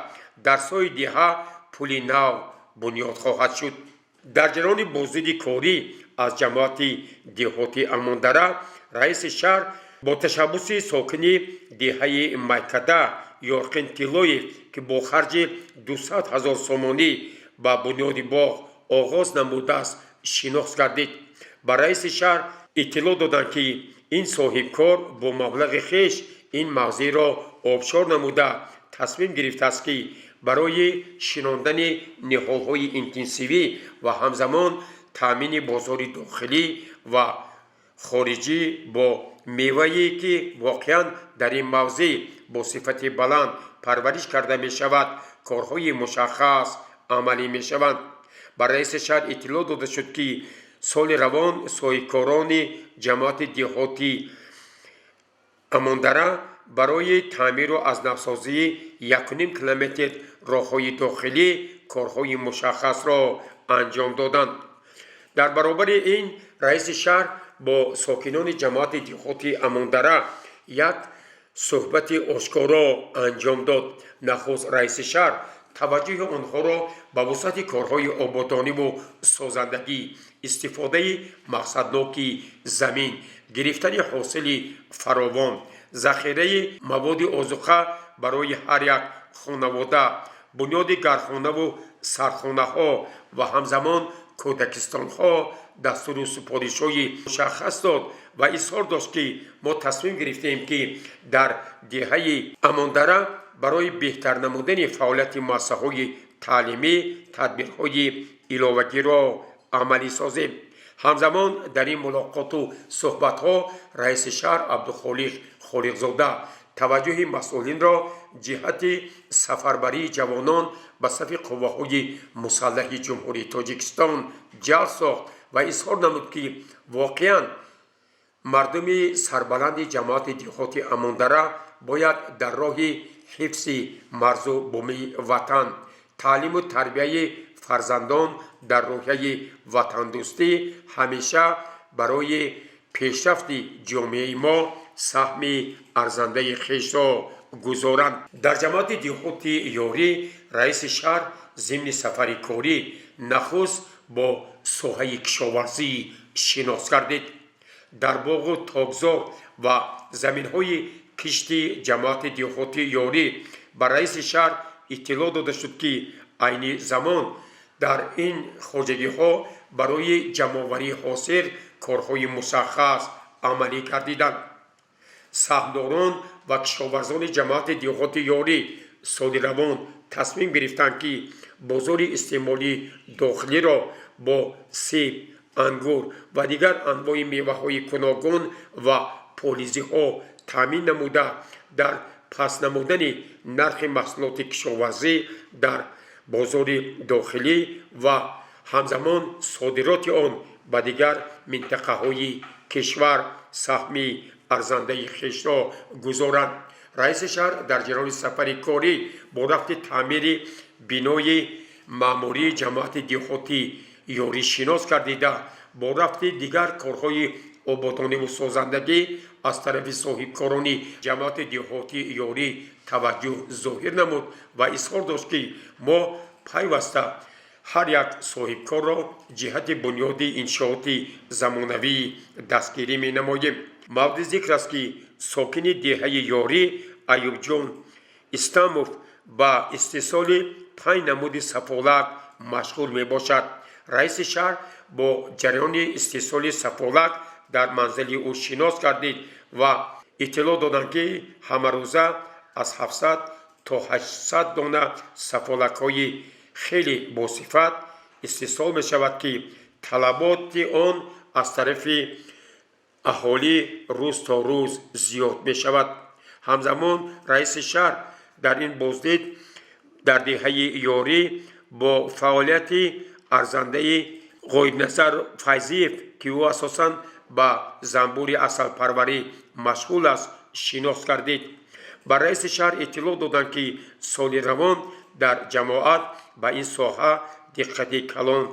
дар сои деҳа пули нав бунёд хоҳад шуд. Дар ҷараёни боздиди корӣ аз ҷамоати деҳоти Амондара раиси шаҳр бо ташаббуси сокини деҳаи Майкада Ёрқин Тиллоев, ки бо харҷи 200 ҳазор сомонӣ ба бунёди боғ оғоз намудааст, шинос гардид. Ба раиси шаҳр иттилоъ доданд, ки ин соҳибкор бо маблағи хеш ин мавзеъро обшор намуда, тасмим гирифтааст, ки барои шинондани ниҳолҳои интенсивӣ ва ҳамзамон таъмини бозори дохилӣ ва хориҷӣ бо мевае, ки воқеан дар ин мавзеъ бо сифати баланд парвариш карда мешавад, корҳои мушаххас амалӣ мешаванд. Ба раиси шаҳр иттилоъ дода шуд, ки соли равон соҳибкорони ҷамоати деҳоти Амондара барои таъмиру аз навсозии 1,5 километр роҳҳои дохилӣ корҳои мушаххасро анҷом доданд. Дар баробари ин раиси шаҳр бо сокинони ҷамоати деҳоти Амондара як суҳбати ошкоро анҷом дод. Нахуст раиси шаҳр таваҷҷӯҳи онҳоро ба вусъати корҳои ободониву созандагӣ, истифодаи мақсадноки замин, гирифтани ҳосили фаровон, захираи маводи озуқа барои ҳар як хонавода, бунёди гармхонаву сардхонаҳо ва ҳамзамон кӯдакистонҳо дастуру супоришҳои мушаххас дод ва изҳор дошт, ки мо тасмим гирифтем, ки дар деҳаи Амондара барои беҳтар намудани фаъолияти муассисаҳои таълимӣ тадбирҳои иловагиро амалӣ созем. Ҳамзамон дар ин мулоқоту суҳбатҳо раиси шаҳр Абдухолиқ Холиқзода таваҷҷӯҳи масъулинро ҷиҳати сафарбарии ҷавонон ба сафи қувваҳои мусаллаҳи Ҷумҳурии Тоҷикистон ҷалб сохт ва изҳор намуд, ки воқеан мардуми сарбаланди ҷамоати деҳоти Амондара бояд дар роҳи ҳифзи марзу бумии ватан, таълиму тарбияи фарзандон дар рӯҳияи ватандӯстӣ ҳамеша барои пешрафти ҷомеаи мо саҳми арзандаи хешро гузоранд. Дар ҷамоати деҳоти Ёрӣ раиси шаҳр зимни сафари корӣ нахуст бо соҳаи кишоварзӣ шинос гардид. Дар боғу токзор ва заминҳои кишти ҷамоати деҳоти Ёрӣ ба раиси шаҳр иттилоъ дода шуд, ки айни замон дар ин хоҷагиҳо барои ҷамъоварии ҳосил корҳои мушаххас амалӣ гардиданд. Саҳмдорон ва кишоварзони ҷамоати деҳоти Ёрӣ соли равон тасмим гирифтанд, ки бозори истеъмолии дохилиро бо себ, ангур ва дигар анвои меваҳои гуногун ва полизиҳо таъмин намуда, дар Паст намудани нархи маҳсулоти кишоварзӣ дар бозори дохилӣ ва ҳамзамон содироти он ба дигар минтақаҳои кишвар саҳми арзандаи хешро гузоранд. Раиси шаҳр дар ҷараёни сафари корӣ бо рафти таъмири бинои маъмурии ҷамоати деҳоти Ёрӣ шинос гардида, бо рафти дигар корҳои ободониву созандагӣ аз тарафи соҳибкорони ҷамоати деҳоти Ёрӣ таваҷҷӯҳ зоҳир намуд ва изҳор дошт, ки мо пайваста ҳар як соҳибкорро ҷиҳати бунёди иншооти замонавӣ дастгирӣ менамоем. Мавриди зикр аст, ки сокини деҳаи Ёрӣ Аюбҷон Истамов ба истеҳсоли панҷ намуди сафолак машғул мебошад. Раиси шаҳр бо ҷараёни истеҳсоли сафолак дар манзили ӯ шинос гардид ва иттилоъ доданд, ки ҳамарӯза аз 700 то 800 дона сафолакҳои хеле босифат истеҳсол мешавад, ки талаботи он аз тарафи аҳолӣ рӯз то рӯз зиёд мешавад. Ҳамзамон раиси шаҳр дар ин боздид дар деҳаи Ёрӣ бо фаъолияти арзандаи Ғоибназар Файзиев, ки ӯ асосан ба занбури асалпарварӣ машғул аст, шинос гардид. Ба раиси шаҳр иттилоъ доданд, ки соли равон дар ҷамоат ба ин соҳа диққати калон.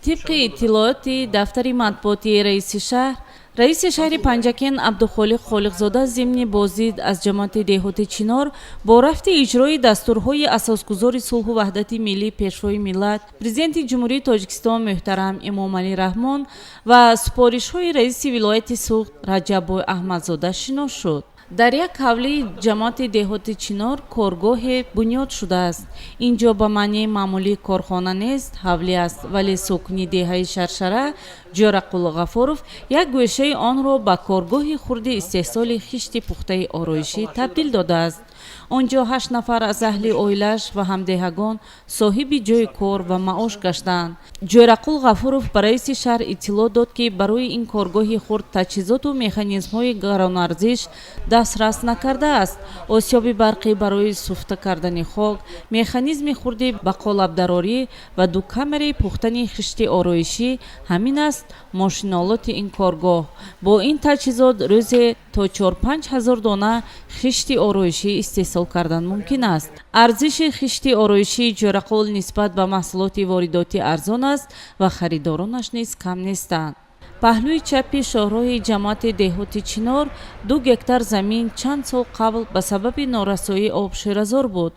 Тибқи иттилооти дафтари матбуотии раиси шаҳр, раиси шаҳри Панҷакент Абдухолиқ Холиқзода зимни боздид аз ҷамоати деҳоти Чинор бо рафти иҷрои дастурҳои асосгузори сулҳу ваҳдати миллӣ, Пешвои миллат, Президенти Ҷумҳурии Тоҷикистон муҳтарам Эмомалӣ Раҳмон ва супоришҳои раиси вилояти Суғд Раҷаббой Аҳмадзода шинос шуд. Дар як ҳавлии ҷамоати деҳоти Чинор коргоҳе бунёд шудааст. Ин ҷо ба маънии маъмулии корхона нест, ҳавлӣ аст, вале сокини деҳаи Шаршара Ҷӯрақул Ғафуров як гӯшаи онро ба коргоҳи хурди истеҳсоли хишти пухтаи ороишӣ табдил додааст. Он ҷо ҳашт нафар аз аҳли оилааш ва ҳамдеҳагон соҳиби ҷойи кор ва маош гаштаанд. Ҷӯрақул Ғафуров ба раиси шаҳр иттилоъ дод, ки барои ин коргоҳи хурд таҷҳизоту механизмҳои гаронарзиш дастрас накардааст. Осиёби барқӣ барои суфта кардани хок, механизми хурди ба қолабдарорӣ ва ду камераи пухтани хишти ороишӣ — ҳамин аст мошинолоти ин коргоҳ. Бо ин таҷҳизот рӯзе то 4-5 ҳазор дона хишти ороишӣ истеҳсол кардан мумкин аст. Арзиши хишти ороишии Ҷӯрақул нисбат ба маҳсулоти воридотӣ арзон аст ва харидоронаш низ кам нестанд. Паҳлӯи чапи шоҳроҳи ҷамоати деҳоти Чинор 2 гектар замин чанд сол қабл ба сабаби норасоии об ширазор буд.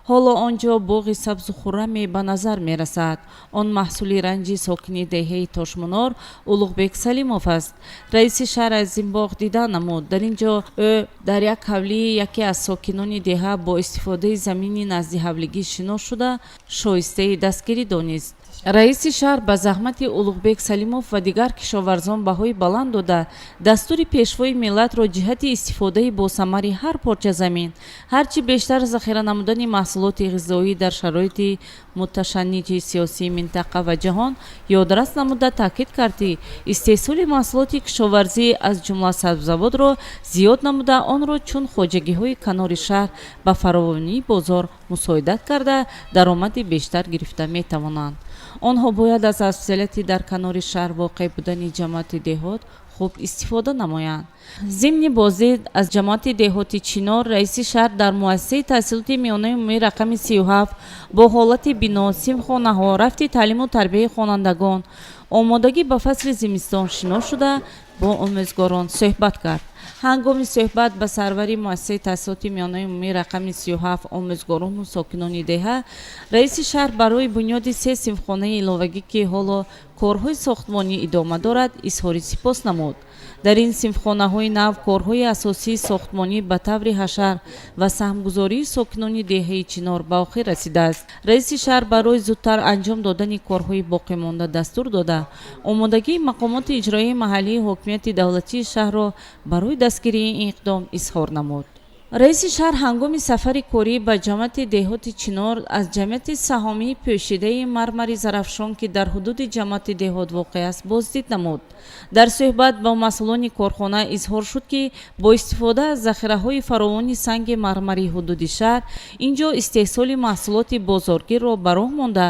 Ҳоло он ҷо боғи сабзу хурраме ба назар мерасад. Он маҳсули ранҷи сокини деҳаи Тошмунор Улуғбек Салимов аст. Раиси шаҳр аз ин боғ дида намуд. Дар ин ҷо ӯ дар як ҳавлии яке аз сокинони деҳа бо истифодаи замини наздиҳавлигӣ шинос шуда, шоистаи дастгирӣ донист. Раиси шаҳр ба заҳмати Улуғбек Салимов ва дигар кишоварзон баҳои баланд дода, дастури Пешвои миллатро ҷиҳати истифодаи босамари ҳар порча замин, ҳарчи бештар захира намудани маҳсулоти ғизоӣ дар шароити муташанниҷи сиёсии минтақа ва ҷаҳон ёдрас намуда, таъкид кард, ки истеҳсоли маҳсулоти кишоварзӣ, аз ҷумла сабзавотро зиёд намуда, онро чун хоҷагиҳои канори шаҳр ба фаровонии бозор мусоидат карда, даромади бештар гирифта метавонанд. Онҳо бояд аз афзалияти дар канори шаҳр воқеъ будани ҷамоати деҳот хуб истифода намоянд. Зимни боздид аз ҷамоати деҳоти Чинор раиси шаҳр дар муассисаи таҳсилоти миёнаи умумӣ рақами 37 бо ҳолати бино, синфхонаҳо, рафти таълиму тарбияи хонандагон, омодагӣ ба фасли зимистон шинос шуда, бо омӯзгорон суҳбат кард. Ҳангоми суҳбат ба сарвари муассисаи таҳсилоти миёнаи умумӣ рақами 37, омӯзгорону сокинони деҳа раиси шаҳр барои бунёди се синфхонаи иловагӣ, ки ҳоло корҳои сохтмонӣ идома дорад, изҳори сипос намуд. Дар ин синфхонаҳои нав корҳои асосии сохтмонӣ ба таври ҳашар ва саҳмгузории сокинони деҳаи Чинор ба охир расидааст. Раиси шаҳр барои зудтар анҷом додани корҳои боқимонда дастур дода, омодагии мақомоти иҷроияи маҳаллии ҳокимияти давлатии шаҳрро барои дастгирии ин иқдом изҳор намуд. Раиси шаҳр ҳангоми сафари корӣ ба ҷамоати деҳоти Чинор аз ҷамъияти саҳомии пӯшидаи мармари Зарафшон, ки дар ҳудуди ҷамоати деҳот воқеъ аст, боздид намуд. Дар суҳбат бо масъулони корхона изҳор шуд, ки бо истифода аз захираҳои фаровони санги мармари ҳудуди шаҳр ин ҷо истеҳсоли маҳсулоти бозоргирро ба роҳ монда,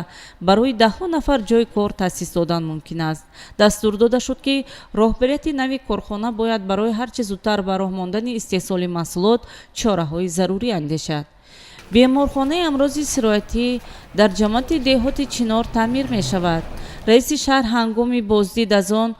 барои даҳҳо нафар ҷойи кор таъсис додан мумкин аст. Дастур дода шуд, ки роҳбарияти нави корхона бояд барои ҳарчи зудтар ба роҳ мондани истеҳсоли маҳсулот чораҳои зарурӣ андешад. Беморхонаи амрози сироятӣ дар ҷамоати деҳоти Чинор таъмир мешавад. Раиси шаҳр ҳангоми боздид аз он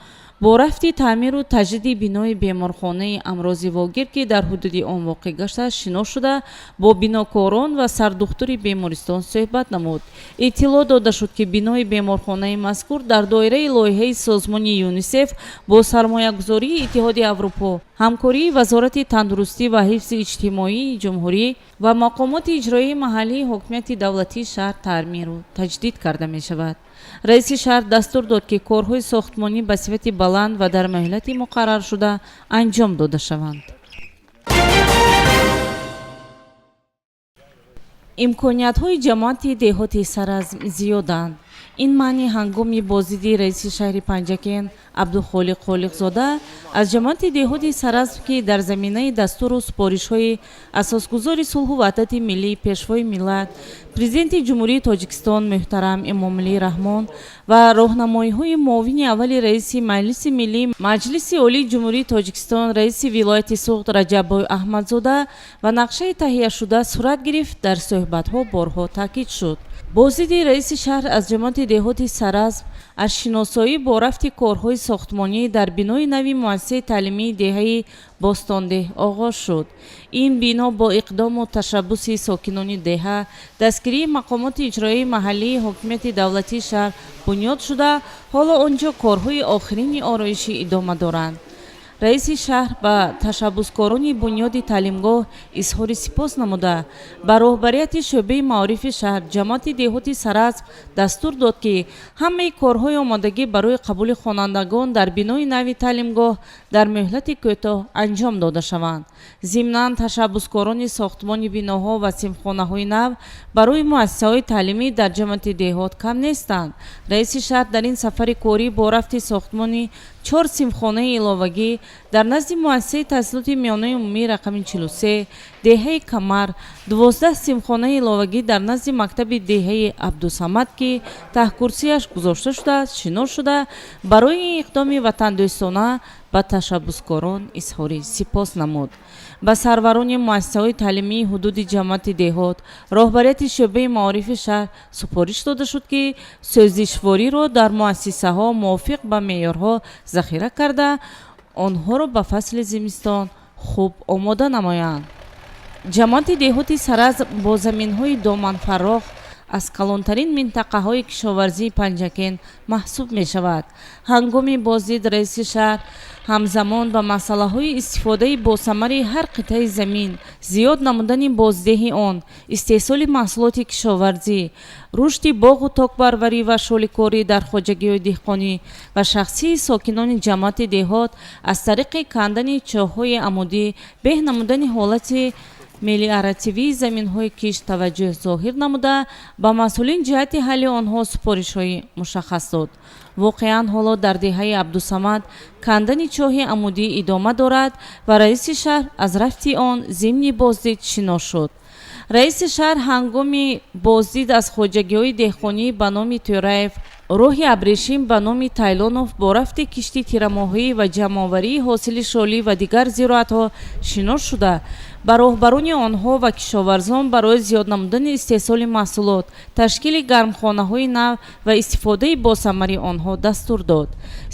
бо рафти таъмиру таҷдиди бинои беморхонаи амрози вогир, ки дар ҳудуди он воқеъ гаштааст, шинос шуда, бо бинокорон ва сардухтури бемористон суҳбат намуд. Иттилоъ дода шуд, ки бинои беморхонаи мазкур дар доираи лоиҳаи созмони ЮНИСЕФ бо сармоягузории Иттиҳоди Аврупо, ҳамкории Вазорати тандурустӣ ва ҳифзи иҷтимоии ҷумҳурӣ ва мақомоти иҷроии маҳаллии ҳокимияти давлатии шаҳр таъмиру таҷдид карда мешавад. Раиси шаҳр дастур дод, ки корҳои сохтмонӣ ба сифати баланд ва дар муҳлати муқарраршуда анҷом дода шаванд. Имкониятҳои ҷамоати деҳоти Саразм зиёданд. Ин маъни ҳангоми боздиди раиси шаҳри Панҷакент Абдухолиқ Холиқзода аз ҷамоати деҳоти Саразм, ки дар заминаи дастуру супоришҳои асосгузори сулҳу ваҳдати миллӣ, Пешвои миллат, Президенти Ҷумҳурии Тоҷикистон муҳтарам Эмомалӣ Раҳмон ва роҳнамоиҳои муовини аввали раиси Маҷлиси миллӣ Маҷлиси Олии Ҷумҳурии Тоҷикистон, раиси вилояти Суғд Раҷаббой Аҳмадзода ва нақшаи таҳияшуда сурат гирифт, дар суҳбатҳо борҳо таъкид шуд. Боздиди раиси шаҳр аз ҷамоати деҳоти Саразм аз шиносоӣ бо рафти корҳои сохтмонӣ дар бинои нави муассисаи таълимии деҳаи Бостондеҳ оғоз шуд. Ин бино бо иқдому ташаббуси сокинони деҳа, дастгирии мақомоти иҷроияи маҳаллии ҳокимияти давлатии шаҳр бунёд шуда, ҳоло он ҷо корҳои охирини ороишӣ идома доранд. Раиси шаҳр ба ташаббускорони бунёди таълимгоҳ изҳори сипос намуда, ба роҳбарияти шӯъбаи маорифи шаҳр, ҷамоати деҳоти Саразм дастур дод, ки ҳамаи корҳои омодагӣ барои қабули хонандагон дар бинои нави таълимгоҳ дар муҳлати кӯтоҳ анҷом дода шаванд. Зимнан, ташаббускорони сохтмони биноҳо ва синфхонаҳои нав барои муассисаҳои таълимӣ дар ҷамоати деҳот кам нестанд. Раиси шаҳр дар ин сафари корӣ бо рафти сохтмони чор синфхонаи иловагӣ дар назди муассисаи таҳсилоти миёнаи умумии рақами 43 деҳаи Камар, 12 синфхонаи иловагӣ дар назди мактаби деҳаи Абдусамад, ки таҳкурсияш гузошта шудааст, шинос шуда, барои ин иқдоми ватандӯстона ба ташаббускорон изҳори сипос намуд. Ба сарварони муассисаҳои таълимии ҳудуди ҷамоати деҳот, роҳбарияти шӯъбаи маорифи шаҳр супориш дода шуд, ки сӯзишвориро дар муассисаҳо мувофиқ ба меъёрҳо захира карда, онҳоро ба фасли зимистон хуб омода намоянд. Ҷамоати деҳоти Саразм бо заминҳои доманфарох аз калонтарин минтақаҳои кишоварзии Панҷакент маҳсуб мешавад. Ҳангоми боздид раиси шаҳр ҳамзамон ба масъалаҳои истифодаи босамари ҳар қитъаи замин, зиёд намудани боздеҳи он, истеҳсоли маҳсулоти кишоварзӣ, рушди боғу токпарварӣ ва шоликорӣ дар хоҷагиҳои деҳқонӣ ва шахсии сокинони ҷамоати деҳот аз тариқи кандани чоҳҳои амудӣ, беҳ намудани ҳолати мелиоративии заминҳои кишт таваҷҷӯҳ зоҳир намуда, ба масъулин ҷиҳати ҳалли онҳо супоришҳои мушаххас дод. Воқеан, ҳоло дар деҳаи Абдусамад кандани чоҳи амудӣ идома дорад ва раиси шаҳр аз рафти он зимни боздид шинос шуд. Раиси шаҳр ҳангоми боздид аз хоҷагиҳои деҳқонӣ ба номи Тӯраев, роҳи абрешим ба номи Тайлонов бо рафти кишти тирамоҳӣ ва ҷамъоварии ҳосили шолӣ ва дигар зироатҳо шинос шуда, ба роҳбарони онҳо ва кишоварзон барои зиёд намудани истеҳсоли маҳсулот, ташкили гармхонаҳои нав ва истифодаи босамари онҳо дастур дод.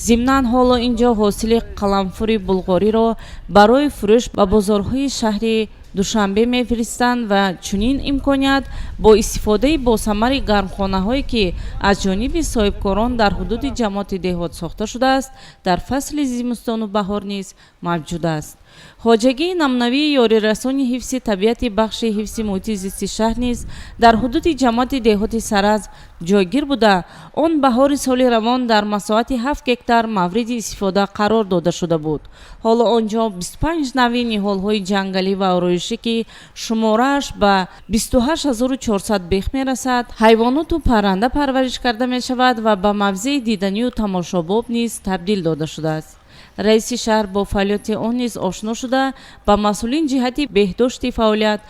Зимнан, ҳоло ин ҷо ҳосили қаламфури булғориро барои фурӯш ба бозорҳои шаҳри Душанбе мефиристанд ва чунин имконият бо истифодаи босамари гармхонаҳое, ки аз ҷониби соҳибкорон дар ҳудуди ҷамоати деҳот сохта шудааст, дар фасли зимистону баҳор низ мавҷуд аст. Хоҷагии намунавии ёрирасони ҳифзи табиати бахши ҳифзи муҳити зисти шаҳр низ дар ҳудуди ҷамоати деҳоти Саразм ҷойгир буда, он баҳори соли равон дар масоҳати 7 гектар мавриди истифода қарор дода шуда буд. Ҳоло он ҷо 25 нави ниҳолҳои ҷангалӣ ва ороишӣ, ки шуморааш ба 28 400 бех мерасад, ҳайвоноту парранда парвариш карда мешавад ва ба мавзеи диданию тамошобоб низ табдил дода шудааст. Раиси шаҳр бо фаъолияти он низ ошно шуда, ба масъулин ҷиҳати беҳдошти фаъолият,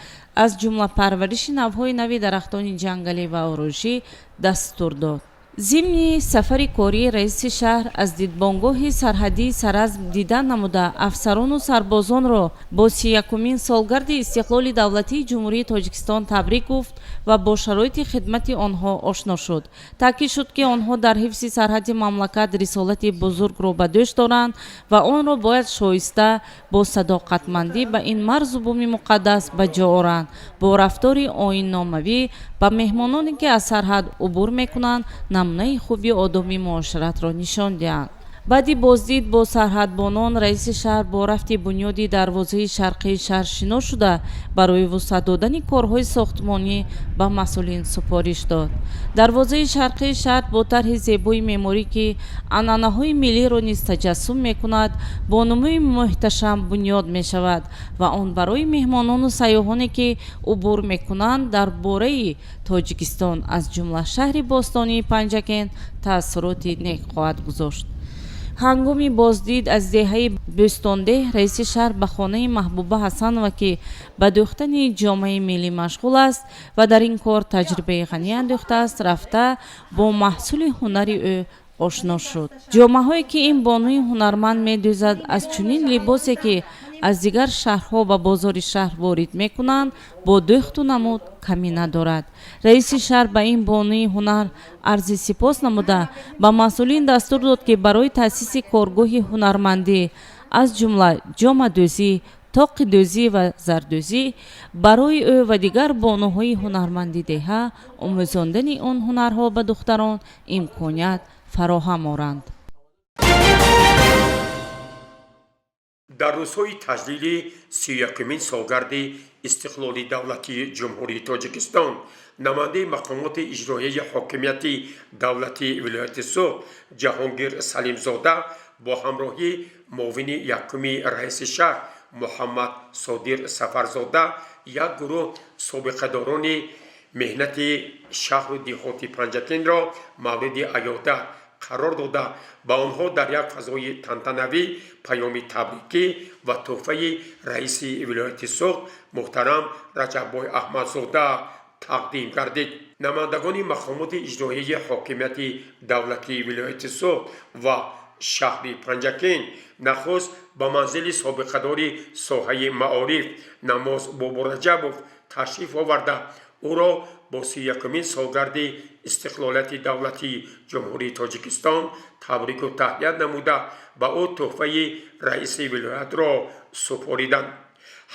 аз ҷумла парвариши навъҳои нави дарахтони ҷангалӣ ва ороишӣ дастур дод. Зимни сафари корӣ раиси шаҳр аз дидбонгоҳи сарҳадии Саразм дидан намуда, афсарону сарбозонро бо 31-умин солгарди истиқлоли давлатии Ҷумҳурии Тоҷикистон табрик гуфт ва бо шароити хидмати онҳо ошно шуд. Таъкид шуд, ки онҳо дар ҳифзи сарҳади мамлакат рисолати бузургро ба дӯш доранд ва онро бояд шоиста, бо садоқатмандӣ ба ин марзу буми муқаддас ба ҷо оранд, бо рафтори оинномавӣ ба меҳмононе, ки аз сарҳад убур мекунанд, намунаи хуби одоби муоширатро нишон диҳанд. Баъди боздид бо сарҳадбонон раиси шаҳр бо рафти бунёди дарвозаи шарқии шаҳр шинос шуда, барои вусъат додани корҳои сохтмонӣ ба масъулин супориш дод. Дарвозаи шарқии шаҳр бо тарҳи зебои меъморӣ, ки анъанаҳои миллиро низ таҷассум мекунад, бо нумӯи муҳташам бунёд мешавад ва он барои меҳмонону сайёҳоне, ки убур мекунанд, дар бораи Тоҷикистон, аз ҷумла шаҳри бостонии Панҷакент таассуроти нек хоҳад гузошт. Ҳангоми боздид аз деҳаи Бӯстондеҳ раиси шаҳр ба хонаи Маҳбуба Ҳасанова, ки ба дӯхтани ҷомаи миллӣ машғул аст ва дар ин кор таҷрибаи ғанӣ андӯхтааст, рафта, бо маҳсули ҳунари ӯ ошно шуд. Ҷомаҳое, ки ин бонуи ҳунарманд медӯзад, аз чунин либосе, ки аз дигар шаҳрҳо ба бозори шаҳр ворид мекунанд, бо дӯхту намуд камӣ надорад. Раиси шаҳр ба ин бонуи ҳунар арзи сипос намуда, ба масъулин дастур дод, ки барои таъсиси коргоҳи ҳунармандӣ, аз ҷумла ҷомадӯзӣ, тоқидӯзӣ ва зардӯзӣ, барои ӯ ва дигар бонуҳои ҳунарманди деҳа омӯзондани он ҳунарҳо ба духтарон имконият фароҳам оранд. Дар рӯзҳои таҷлили 31-умин солгарди истиқлоли давлатии Ҷумҳурии Тоҷикистон намояндаи мақомоти иҷроияи ҳокимияти давлатии вилояти Суғд Ҷаҳонгир Салимзода бо ҳамроҳии муовини якуми раиси шаҳр Муҳаммад Содир Сафарзода як гурӯҳ собиқадорони меҳнати шаҳру деҳоти Панҷакентро мавриди аёдат қарор дода, ба онҳо дар як фазои тантанавӣ паёми табрикӣ ва тӯҳфаи раиси вилояти Суғд муҳтарам Раҷаббой Аҳмадзода тақдим гардид. Намояндагони мақомоти иҷроияи ҳокимияти давлатии вилояти Суғд ва шаҳри Панҷакент нахуст ба манзили собиқадори соҳаи маориф Намоз Бобораҷабов ташриф оварда, ӯро бо 31-умин солгарди истиқлолияти давлатии Ҷумҳурии Тоҷикистон табрику таҳният намуда, ба ӯ тӯҳфаи раиси вилоятро супориданд.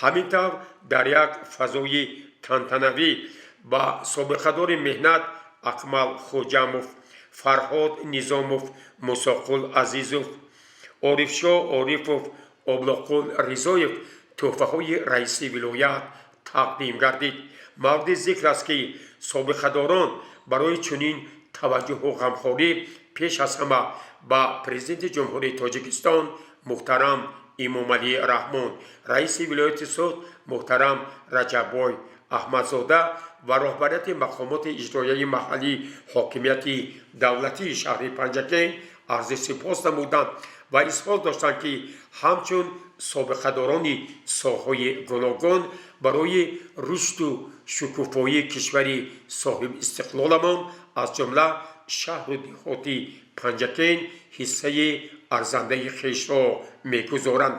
Ҳамин тавр, дар як фазои тантанавӣ ба собиқадори меҳнат Акмал Хоҷамов, Фарҳод Низомов, Мусоқул Азизов, Орифшоҳ Орифов, Облоқул Ризоев тӯҳфаҳои раиси вилоят тақдим гардид. Мавриди зикр аст, ки собиқадорон барои чунин таваҷҷӯҳу ғамхорӣ пеш аз ҳама ба Президенти Ҷумҳурии Тоҷикистон муҳтарам Эмомалӣ Раҳмон, раиси вилояти Суғд муҳтарам Раҷаббой Аҳмадзода ва роҳбарияти мақомоти иҷроияи маҳаллии ҳокимияти давлатии шаҳри Панҷакент арзи сипос намуданд ва изҳор доштанд, ки ҳамчун собиқадорони соҳаҳои гуногун барои рушду шукуфоии кишвари соҳибистиқлоламон, аз ҷумла шаҳру деҳоти Панҷакент, ҳиссаи арзандаи хешро мегузоранд.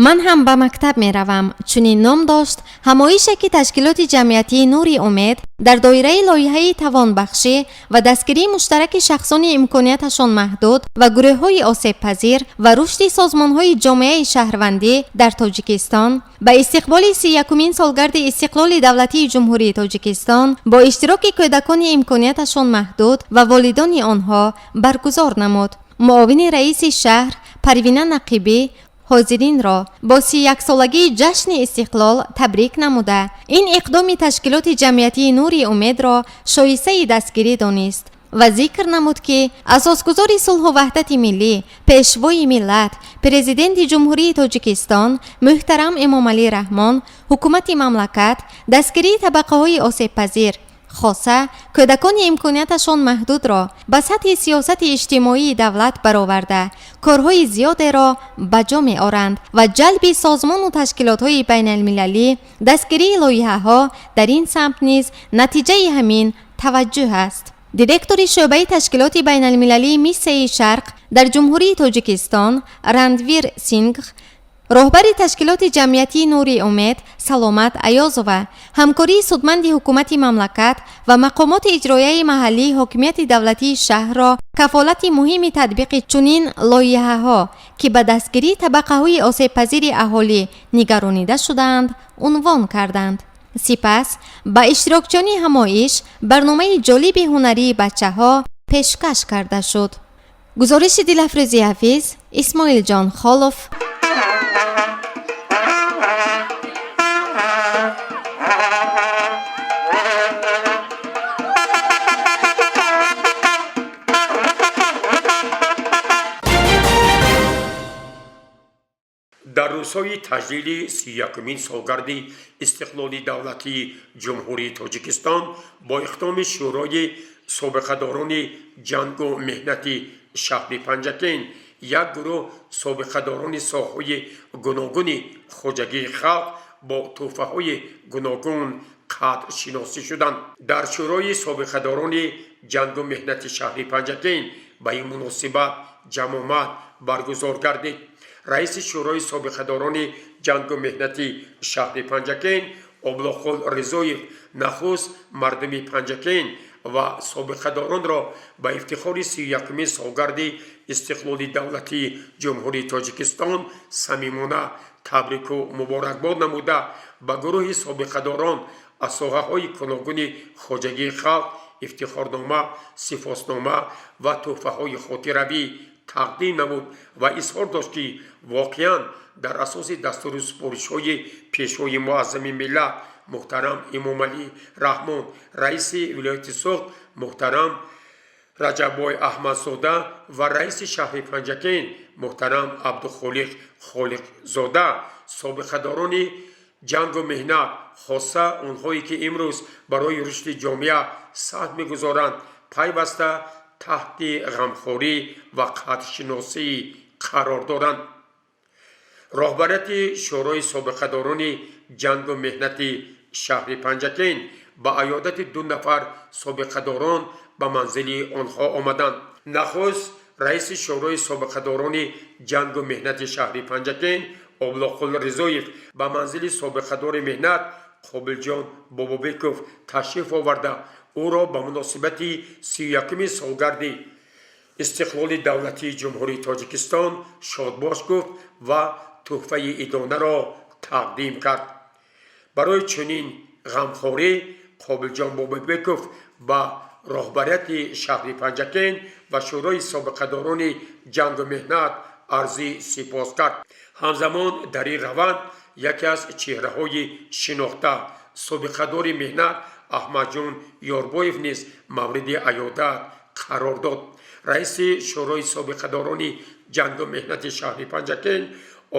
«Ман ҳам ба мактаб меравам» — чунин ном дошт ҳамоише, ки ташкилоти ҷамъиятии «Нури умед» дар доираи лоиҳаи тавонбахшӣ ва дастгирии муштараки шахсони имконияташон маҳдуд ва гурӯҳҳои осебпазир ва рушди созмонҳои ҷомеаи шаҳрвандӣ дар Тоҷикистон ба истиқболи 31-умин солгарди истиқлоли давлатии Ҷумҳурии Тоҷикистон бо иштироки кӯдакони имконияташон маҳдуд ва волидони онҳо баргузор намуд. Муовини раиси шаҳр Парвина Нақибӣ ҳозиринро бо 31-солагии ҷашни истиқлол табрик намуда, ин иқдоми ташкилоти ҷамъиятии Нури Умедро шоистаи дастгирӣ донист ва зикр намуд, ки асосгузори сулҳу ваҳдати миллӣ, Пешвои миллат, Президенти Ҷумҳурии Тоҷикистон муҳтарам Эмомалӣ Раҳмон, ҳукумати мамлакат дастгирии табақаҳои осебпазир, хоса кӯдакони имконияташон маҳдудро ба сатҳи сиёсати иҷтимоии давлат бароварда, корҳои зиёдеро ба ҷо меоранд ва ҷалби созмону ташкилотҳои байналмилалӣ, дастгирии лоиҳаҳо дар ин самт низ натиҷаи ҳамин таваҷҷӯҳ аст. Директори шӯъбаи ташкилоти байналмилалии Миссияи Шарқ дар Ҷумҳурии Тоҷикистон Рандвир Сингх, роҳбари ташкилоти ҷамъиятии Нури Умед Саломат Аёзова ҳамкории судманди ҳукумати мамлакат ва мақомоти иҷроияи маҳаллии ҳокимияти давлатии шаҳрро кафолати муҳими татбиқи чунин лоиҳаҳо, ки ба дастгирии табақаҳои осебпазири аҳолӣ нигаронида шудаанд, унвон карданд. Сипас ба иштирокчиёни ҳамоиш барномаи ҷолиби ҳунарии бачаҳо пешкаш карда шуд. Гузориши Дилафрӯзи Ҳафиз, Исмоилҷон Холов. Дар рӯзҳои таҷлили 31-умин солгарди истиқлоли давлатии Ҷумҳурии Тоҷикистон бо иқдоми Шӯрои собиқадорони ҷангу меҳнати шаҳри Панҷакент як гурӯҳ собиқадорони соҳаҳои гуногуни хоҷагии халқ бо тӯҳфаҳои гуногун қадршиносӣ шуданд. Дар Шӯрои собиқадорони ҷангу меҳнати шаҳри Панҷакент ба ин муносибат ҷамъомад баргузор гардид. Раиси Шӯрои собиқадорони ҷангу меҳнати шаҳри Панҷакент Облоқул Ризоев нахуст мардуми Панҷакент ва собиқадоронро ба ифтихори 31-умин солгарди истиқлоли давлатии Ҷумҳурии Тоҷикистон самимона табрику муборакбод намуда, ба гурӯҳи собиқадорон аз соҳаҳои гуногуни хоҷагии халқ ифтихорнома, сипоснома ва тӯҳфаҳои хотиравӣ тақдим намуд ва изҳор дошт, ки воқеан дар асоси дастуру супоришҳои Пешвои муаззами миллат муҳтарам Эмомалӣ Раҳмон, раиси вилояти Суғд муҳтарам Раҷаббой Аҳмадзода ва раиси шаҳри Панҷакент муҳтарам Абдухолиқ Холиқзода собиқадорони ҷангу меҳнат, хоса онҳое ки имрӯз барои рушди ҷомеа саҳм мегузоранд, пайваста таҳти ғамхорӣ ва қадршиносӣ қарор доранд. Роҳбарияти Шӯрои собиқадорони ҷангу меҳнати шаҳри Панҷакент ба аёдати ду нафар собиқадорон ба манзили онҳо омаданд. Нахуст раиси Шӯрои собиқадорони ҷангу меҳнати шаҳри Панҷакент Облоқул Ризоев ба манзили собиқадори меҳнат Қобилҷон Бобобеков ташриф оварда, ӯро ба муносибати 31-уми солгарди истиқлоли давлатии Ҷумҳурии Тоҷикистон шодбош гуфт ва тӯҳфаи идонаро тақдим кард. Барои чунин ғамхорӣ Қобилҷон Бобобеков ба роҳбарияти шаҳри Панҷакент ва Шӯрои собиқадорони ҷангу меҳнат арзи сипос кард. Ҳамзамон дар ин раванд яке аз чеҳраҳои шинохта, собиқадори меҳнат Аҳмадҷон Ёрбоев низ мавриди аёдат қарор дод. Раиси Шӯрои собиқадорони ҷангу меҳнати шаҳри Панҷакент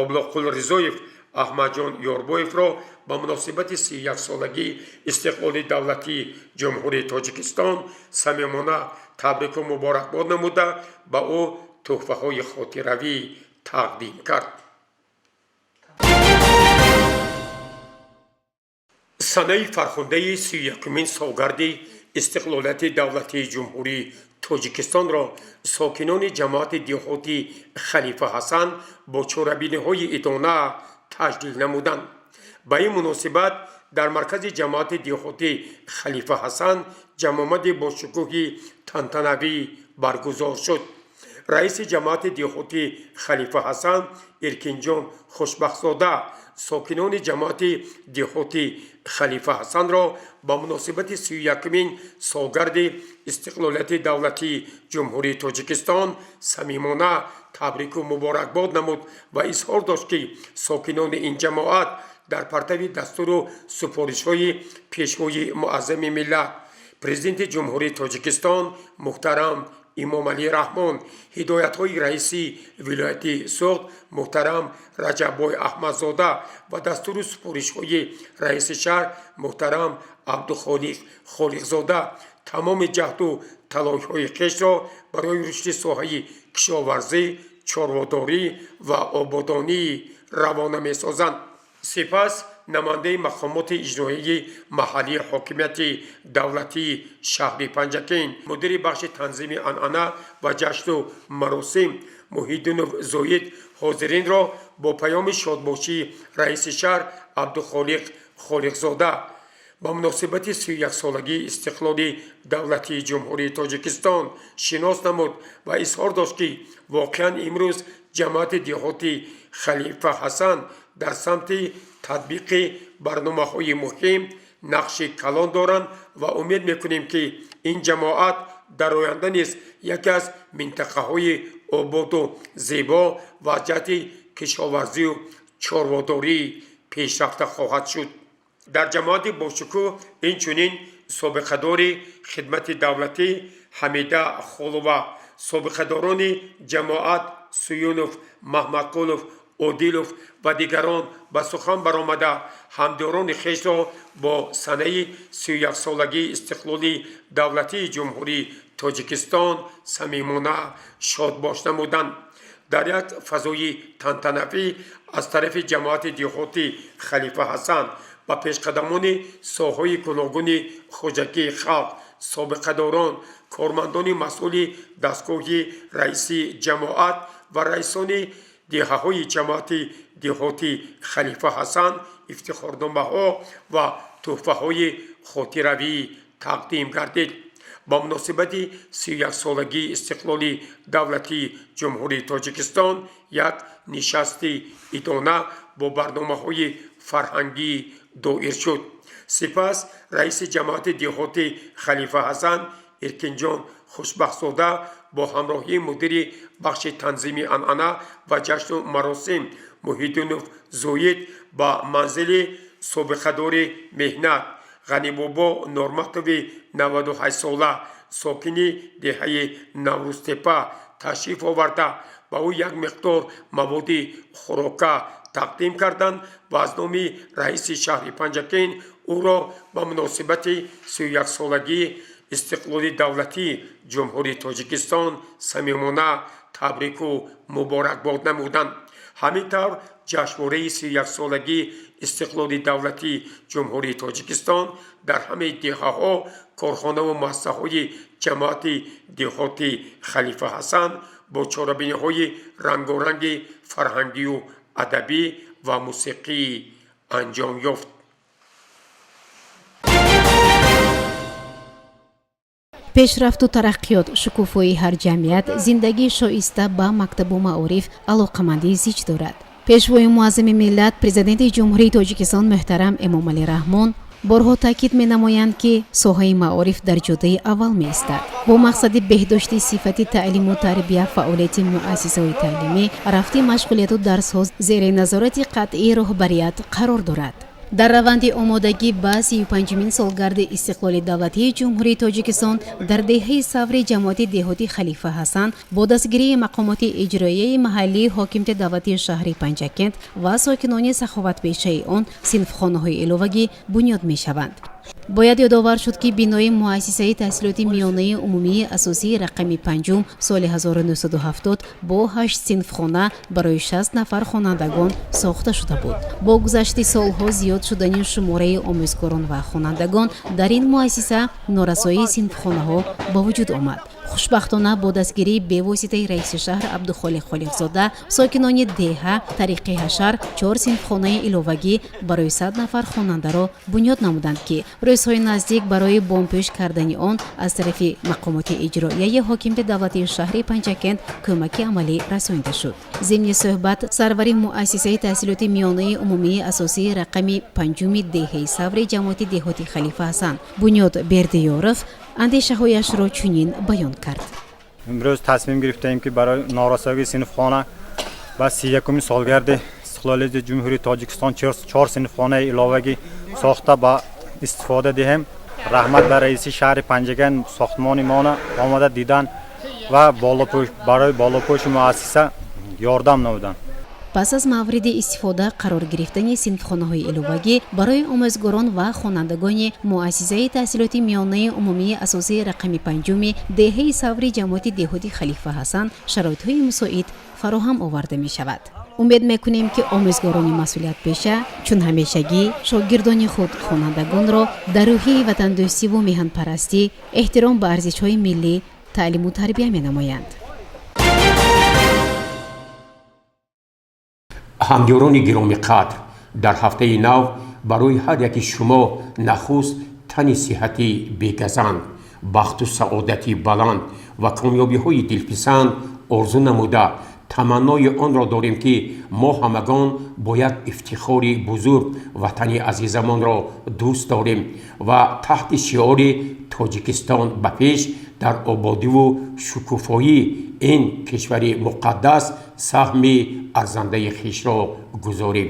Облоқул Ризоев Аҳмадҷон Ёрбоевро ба муносибати 31-солагии истиқлоли давлатии Ҷумҳурии Тоҷикистон самимона табрику муборакбод намуда, ба ӯ тӯҳфаҳои хотиравӣ тақдим кард. Санаи фархундаи 31-умин солгарди истиқлолияти давлатии Ҷумҳурии Тоҷикистонро сокинони ҷамоати деҳоти Халифа Ҳасан бо чорабиниҳои идона таҷлил намуданд. Ба ин муносибат дар маркази ҷамоати деҳоти Халифа Ҳасан ҷамъомади бошукӯҳи тантанавӣ баргузор шуд. Раиси ҷамоати деҳоти Халифа Ҳасан Эркинҷон Хушбахтзода сокинони ҷамоати деҳоти Халифа Ҳасанро ба муносибати 31-умин солгарди истиқлолияти давлатии Ҷумҳурии Тоҷикистон самимона табрику муборакбод намуд ва изҳор дошт, ки сокинони ин ҷамоат дар партави дастуру супоришҳои Пешвои муаззами миллат, Президенти Ҷумҳурии Тоҷикистон муҳтарам Эмомалӣ Раҳмон, ҳидоятҳои раиси вилояти Суғд муҳтарам Раҷаббой Аҳмадзода ва дастуру супоришҳои раиси шаҳр муҳтарам Абдухолиқ Холиқзода тамоми ҷаҳду талошҳои хешро барои рушди соҳаи кишоварзӣ, чорводорӣ ва ободонӣ равона месозанд. Сипас намояндаи мақомоти иҷроияи маҳаллии ҳокимияти давлатии шаҳри Панҷакент, мудири бахши танзими анъана ва ҷашну маросим Муҳиддинов Зоид ҳозиринро бо паёми шодбошии раиси шаҳр Абдухолиқ Холиқзода ба муносибати 31-солагии истиқлоли давлатии Ҷумҳурии Тоҷикистон шинос намуд ва изҳор дошт, ки воқеан имрӯз ҷамоати деҳоти Халифа Ҳасан дар самти татбиқи барномаҳои муҳим нақши калон доранд ва умед мекунем, ки ин ҷамоат дар оянда низ яке аз минтақаҳои ободу зебо ва аз ҷиҳати кишоварзию чорводорӣ пешрафта хоҳад шуд. Дар ҷамоати бошукӯҳ инчунин собиқадори хидмати давлатӣ Ҳамида Холова, собиқадорони ҷамоат Суюнов, Маҳмадқулов, Одилов ва дигарон ба сухан баромада, ҳамдиёрони хешро бо санаи 31-солагии истиқлоли давлатии Ҷумҳурии Тоҷикистон самимона шодбош намуданд. Дар як фазои тантанавӣ аз тарафи ҷамоати деҳоти Халифа Ҳасан ба пешқадамони соҳаҳои гуногуни хоҷагии халқ, собиқадорон, кормандони масъули дастгоҳи раиси ҷамоат ва раисони деҳаҳои ҷамоати деҳоти Халифа Ҳасан ифтихорномаҳо ва тӯҳфаҳои хотиравӣ тақдим гардид. Ба муносибати 31-солагии истиқлоли давлатии Ҷумҳурии Тоҷикистон як нишасти идона бо барномаҳои фарҳангӣ доир шуд. Сипас раиси ҷамоати деҳоти Халифа Ҳасан Эркинҷон Хушбахтзода бо ҳамроҳии мудири бахши танзими анъана ва ҷашну маросим Муҳиддинов Зоид ба манзили собиқадори меҳнат Ғанибобо Норматови 98-сола, сокини деҳаи Наврӯзтепа ташриф оварда, ба ӯ як миқдор маводи хӯрока тақдим карданд ва аз номи раиси шаҳри Панҷакент ӯро ба муносибати 31-солагии истиқлоли давлатии Ҷумҳурии Тоҷикистон самимона табрику муборакбод намуданд. Ҳамин тавр ҷашнвораи 31-солагии истиқлоли давлатии Ҷумҳурии Тоҷикистон дар ҳамаи деҳаҳо, корхонаву муассисаҳои ҷамоати деҳоти Халифа Ҳасан бо чорабиниҳои рангоранги фарҳангию адабӣ ва мусиқӣ анҷом ёфт. Пешрафту тараққиёт, шукуфоии ҳар ҷамъият, зиндагии шоиста ба мактабу маориф алоқамандии зич дорад. Пешвои муаззами миллат, Президенти Ҷумҳурии Тоҷикистон муҳтарам Эмомалӣ Раҳмон борҳо таъкид менамоянд, ки соҳаи маориф дар ҷодаи аввал меистад. Бо мақсади беҳдошти сифати таълиму тарбия, фаъолияти муассисаҳои таълимӣ, рафти машғулияту дарсҳо зери назорати қатъии роҳбарият қарор дорад. Дар раванди омодагӣ ба 35-умин солгарди истиқлоли давлатии Ҷумҳурии Тоҷикистон дар деҳаи Саври ҷамоати деҳоти Халифа Ҳасан бо дастгирии мақомоти иҷроияи маҳаллии ҳокимияти давлатии шаҳри Панҷакент ва сокинони саховатпешаи он синфхонаҳои иловагӣ бунёд мешаванд. Бояд ёдовар шуд, ки бинои муассисаи таҳсилоти миёнаи умумии асосии рақами панҷум соли 1970 бо ҳашт синфхона барои 60 нафар хонандагон сохта шуда буд. Бо гузашти солҳо, зиёд шудани шумораи омӯзгорон ва хонандагон дар ин муассиса, норасоии синфхонаҳо ба вуҷуд омад. Хушбахтона, бо дастгирии бевоситаи раиси шаҳр Абдухолиқ Холиқзода, сокинони деҳа тариқи ҳашар чор синфхонаи иловагӣ барои 100 нафар хонандаро бунёд намуданд, ки рӯзҳои наздик барои бомпӯш кардани он аз тарафи мақомоти иҷроияи ҳокимияти давлатии шаҳри Панҷакент кӯмаки амалӣ расонида шуд. Зимни суҳбат сарвари муассисаи таҳсилоти миёнаи умумии асосии рақами панҷуми деҳаи Саври ҷамоати деҳоти Халифа Ҳасан Бунёд Бердиёров андешаҳояшро чунин баён кард. Имрӯз тасмим гирифтаем, ки барои норасоии синфхона ба 31-уми солгарди истиқлолияти Ҷумҳурии Тоҷикистон чор синфхонаи иловагӣ сохта ба истифода диҳем. Раҳмат ба раиси шаҳри Панҷакент, сохтмони мона омада дидан ва барои болопӯши муассиса ёрдам намуданд. Пас аз мавриди истифода қарор гирифтани синфхонаҳои иловагӣ, барои омӯзгорон ва хонандагони муассисаи таҳсилоти миёнаи умумии асосии рақами панҷуми деҳаи Саври ҷамоати деҳоти Халифа Ҳасан шароитҳои мусоид фароҳам оварда мешавад. Умед мекунем, ки омӯзгорони масъулиятпеша, чун ҳамешагӣ, шогирдони худ, хонандагонро дар рӯҳияи ватандӯстиву меҳанпарастӣ, эҳтиром ба арзишҳои миллӣ таълиму тарбия менамоянд. Ҳамёрони гиромиқадр, дар ҳафтаи нав барои ҳар яки шумо нахуст тани сиҳати бегазанд, бахту саодати баланд ва комёбиҳои дилписанд орзу намуда, таманнои онро дорем, ки мо ҳамагон бо як ифтихори бузург ватани азизамонро дӯст дорем ва таҳти шиори «Тоҷикистон ба пеш» дар ободиву шукуфоии ин кишвари муқаддас саҳми арзандаи хишро гузорем.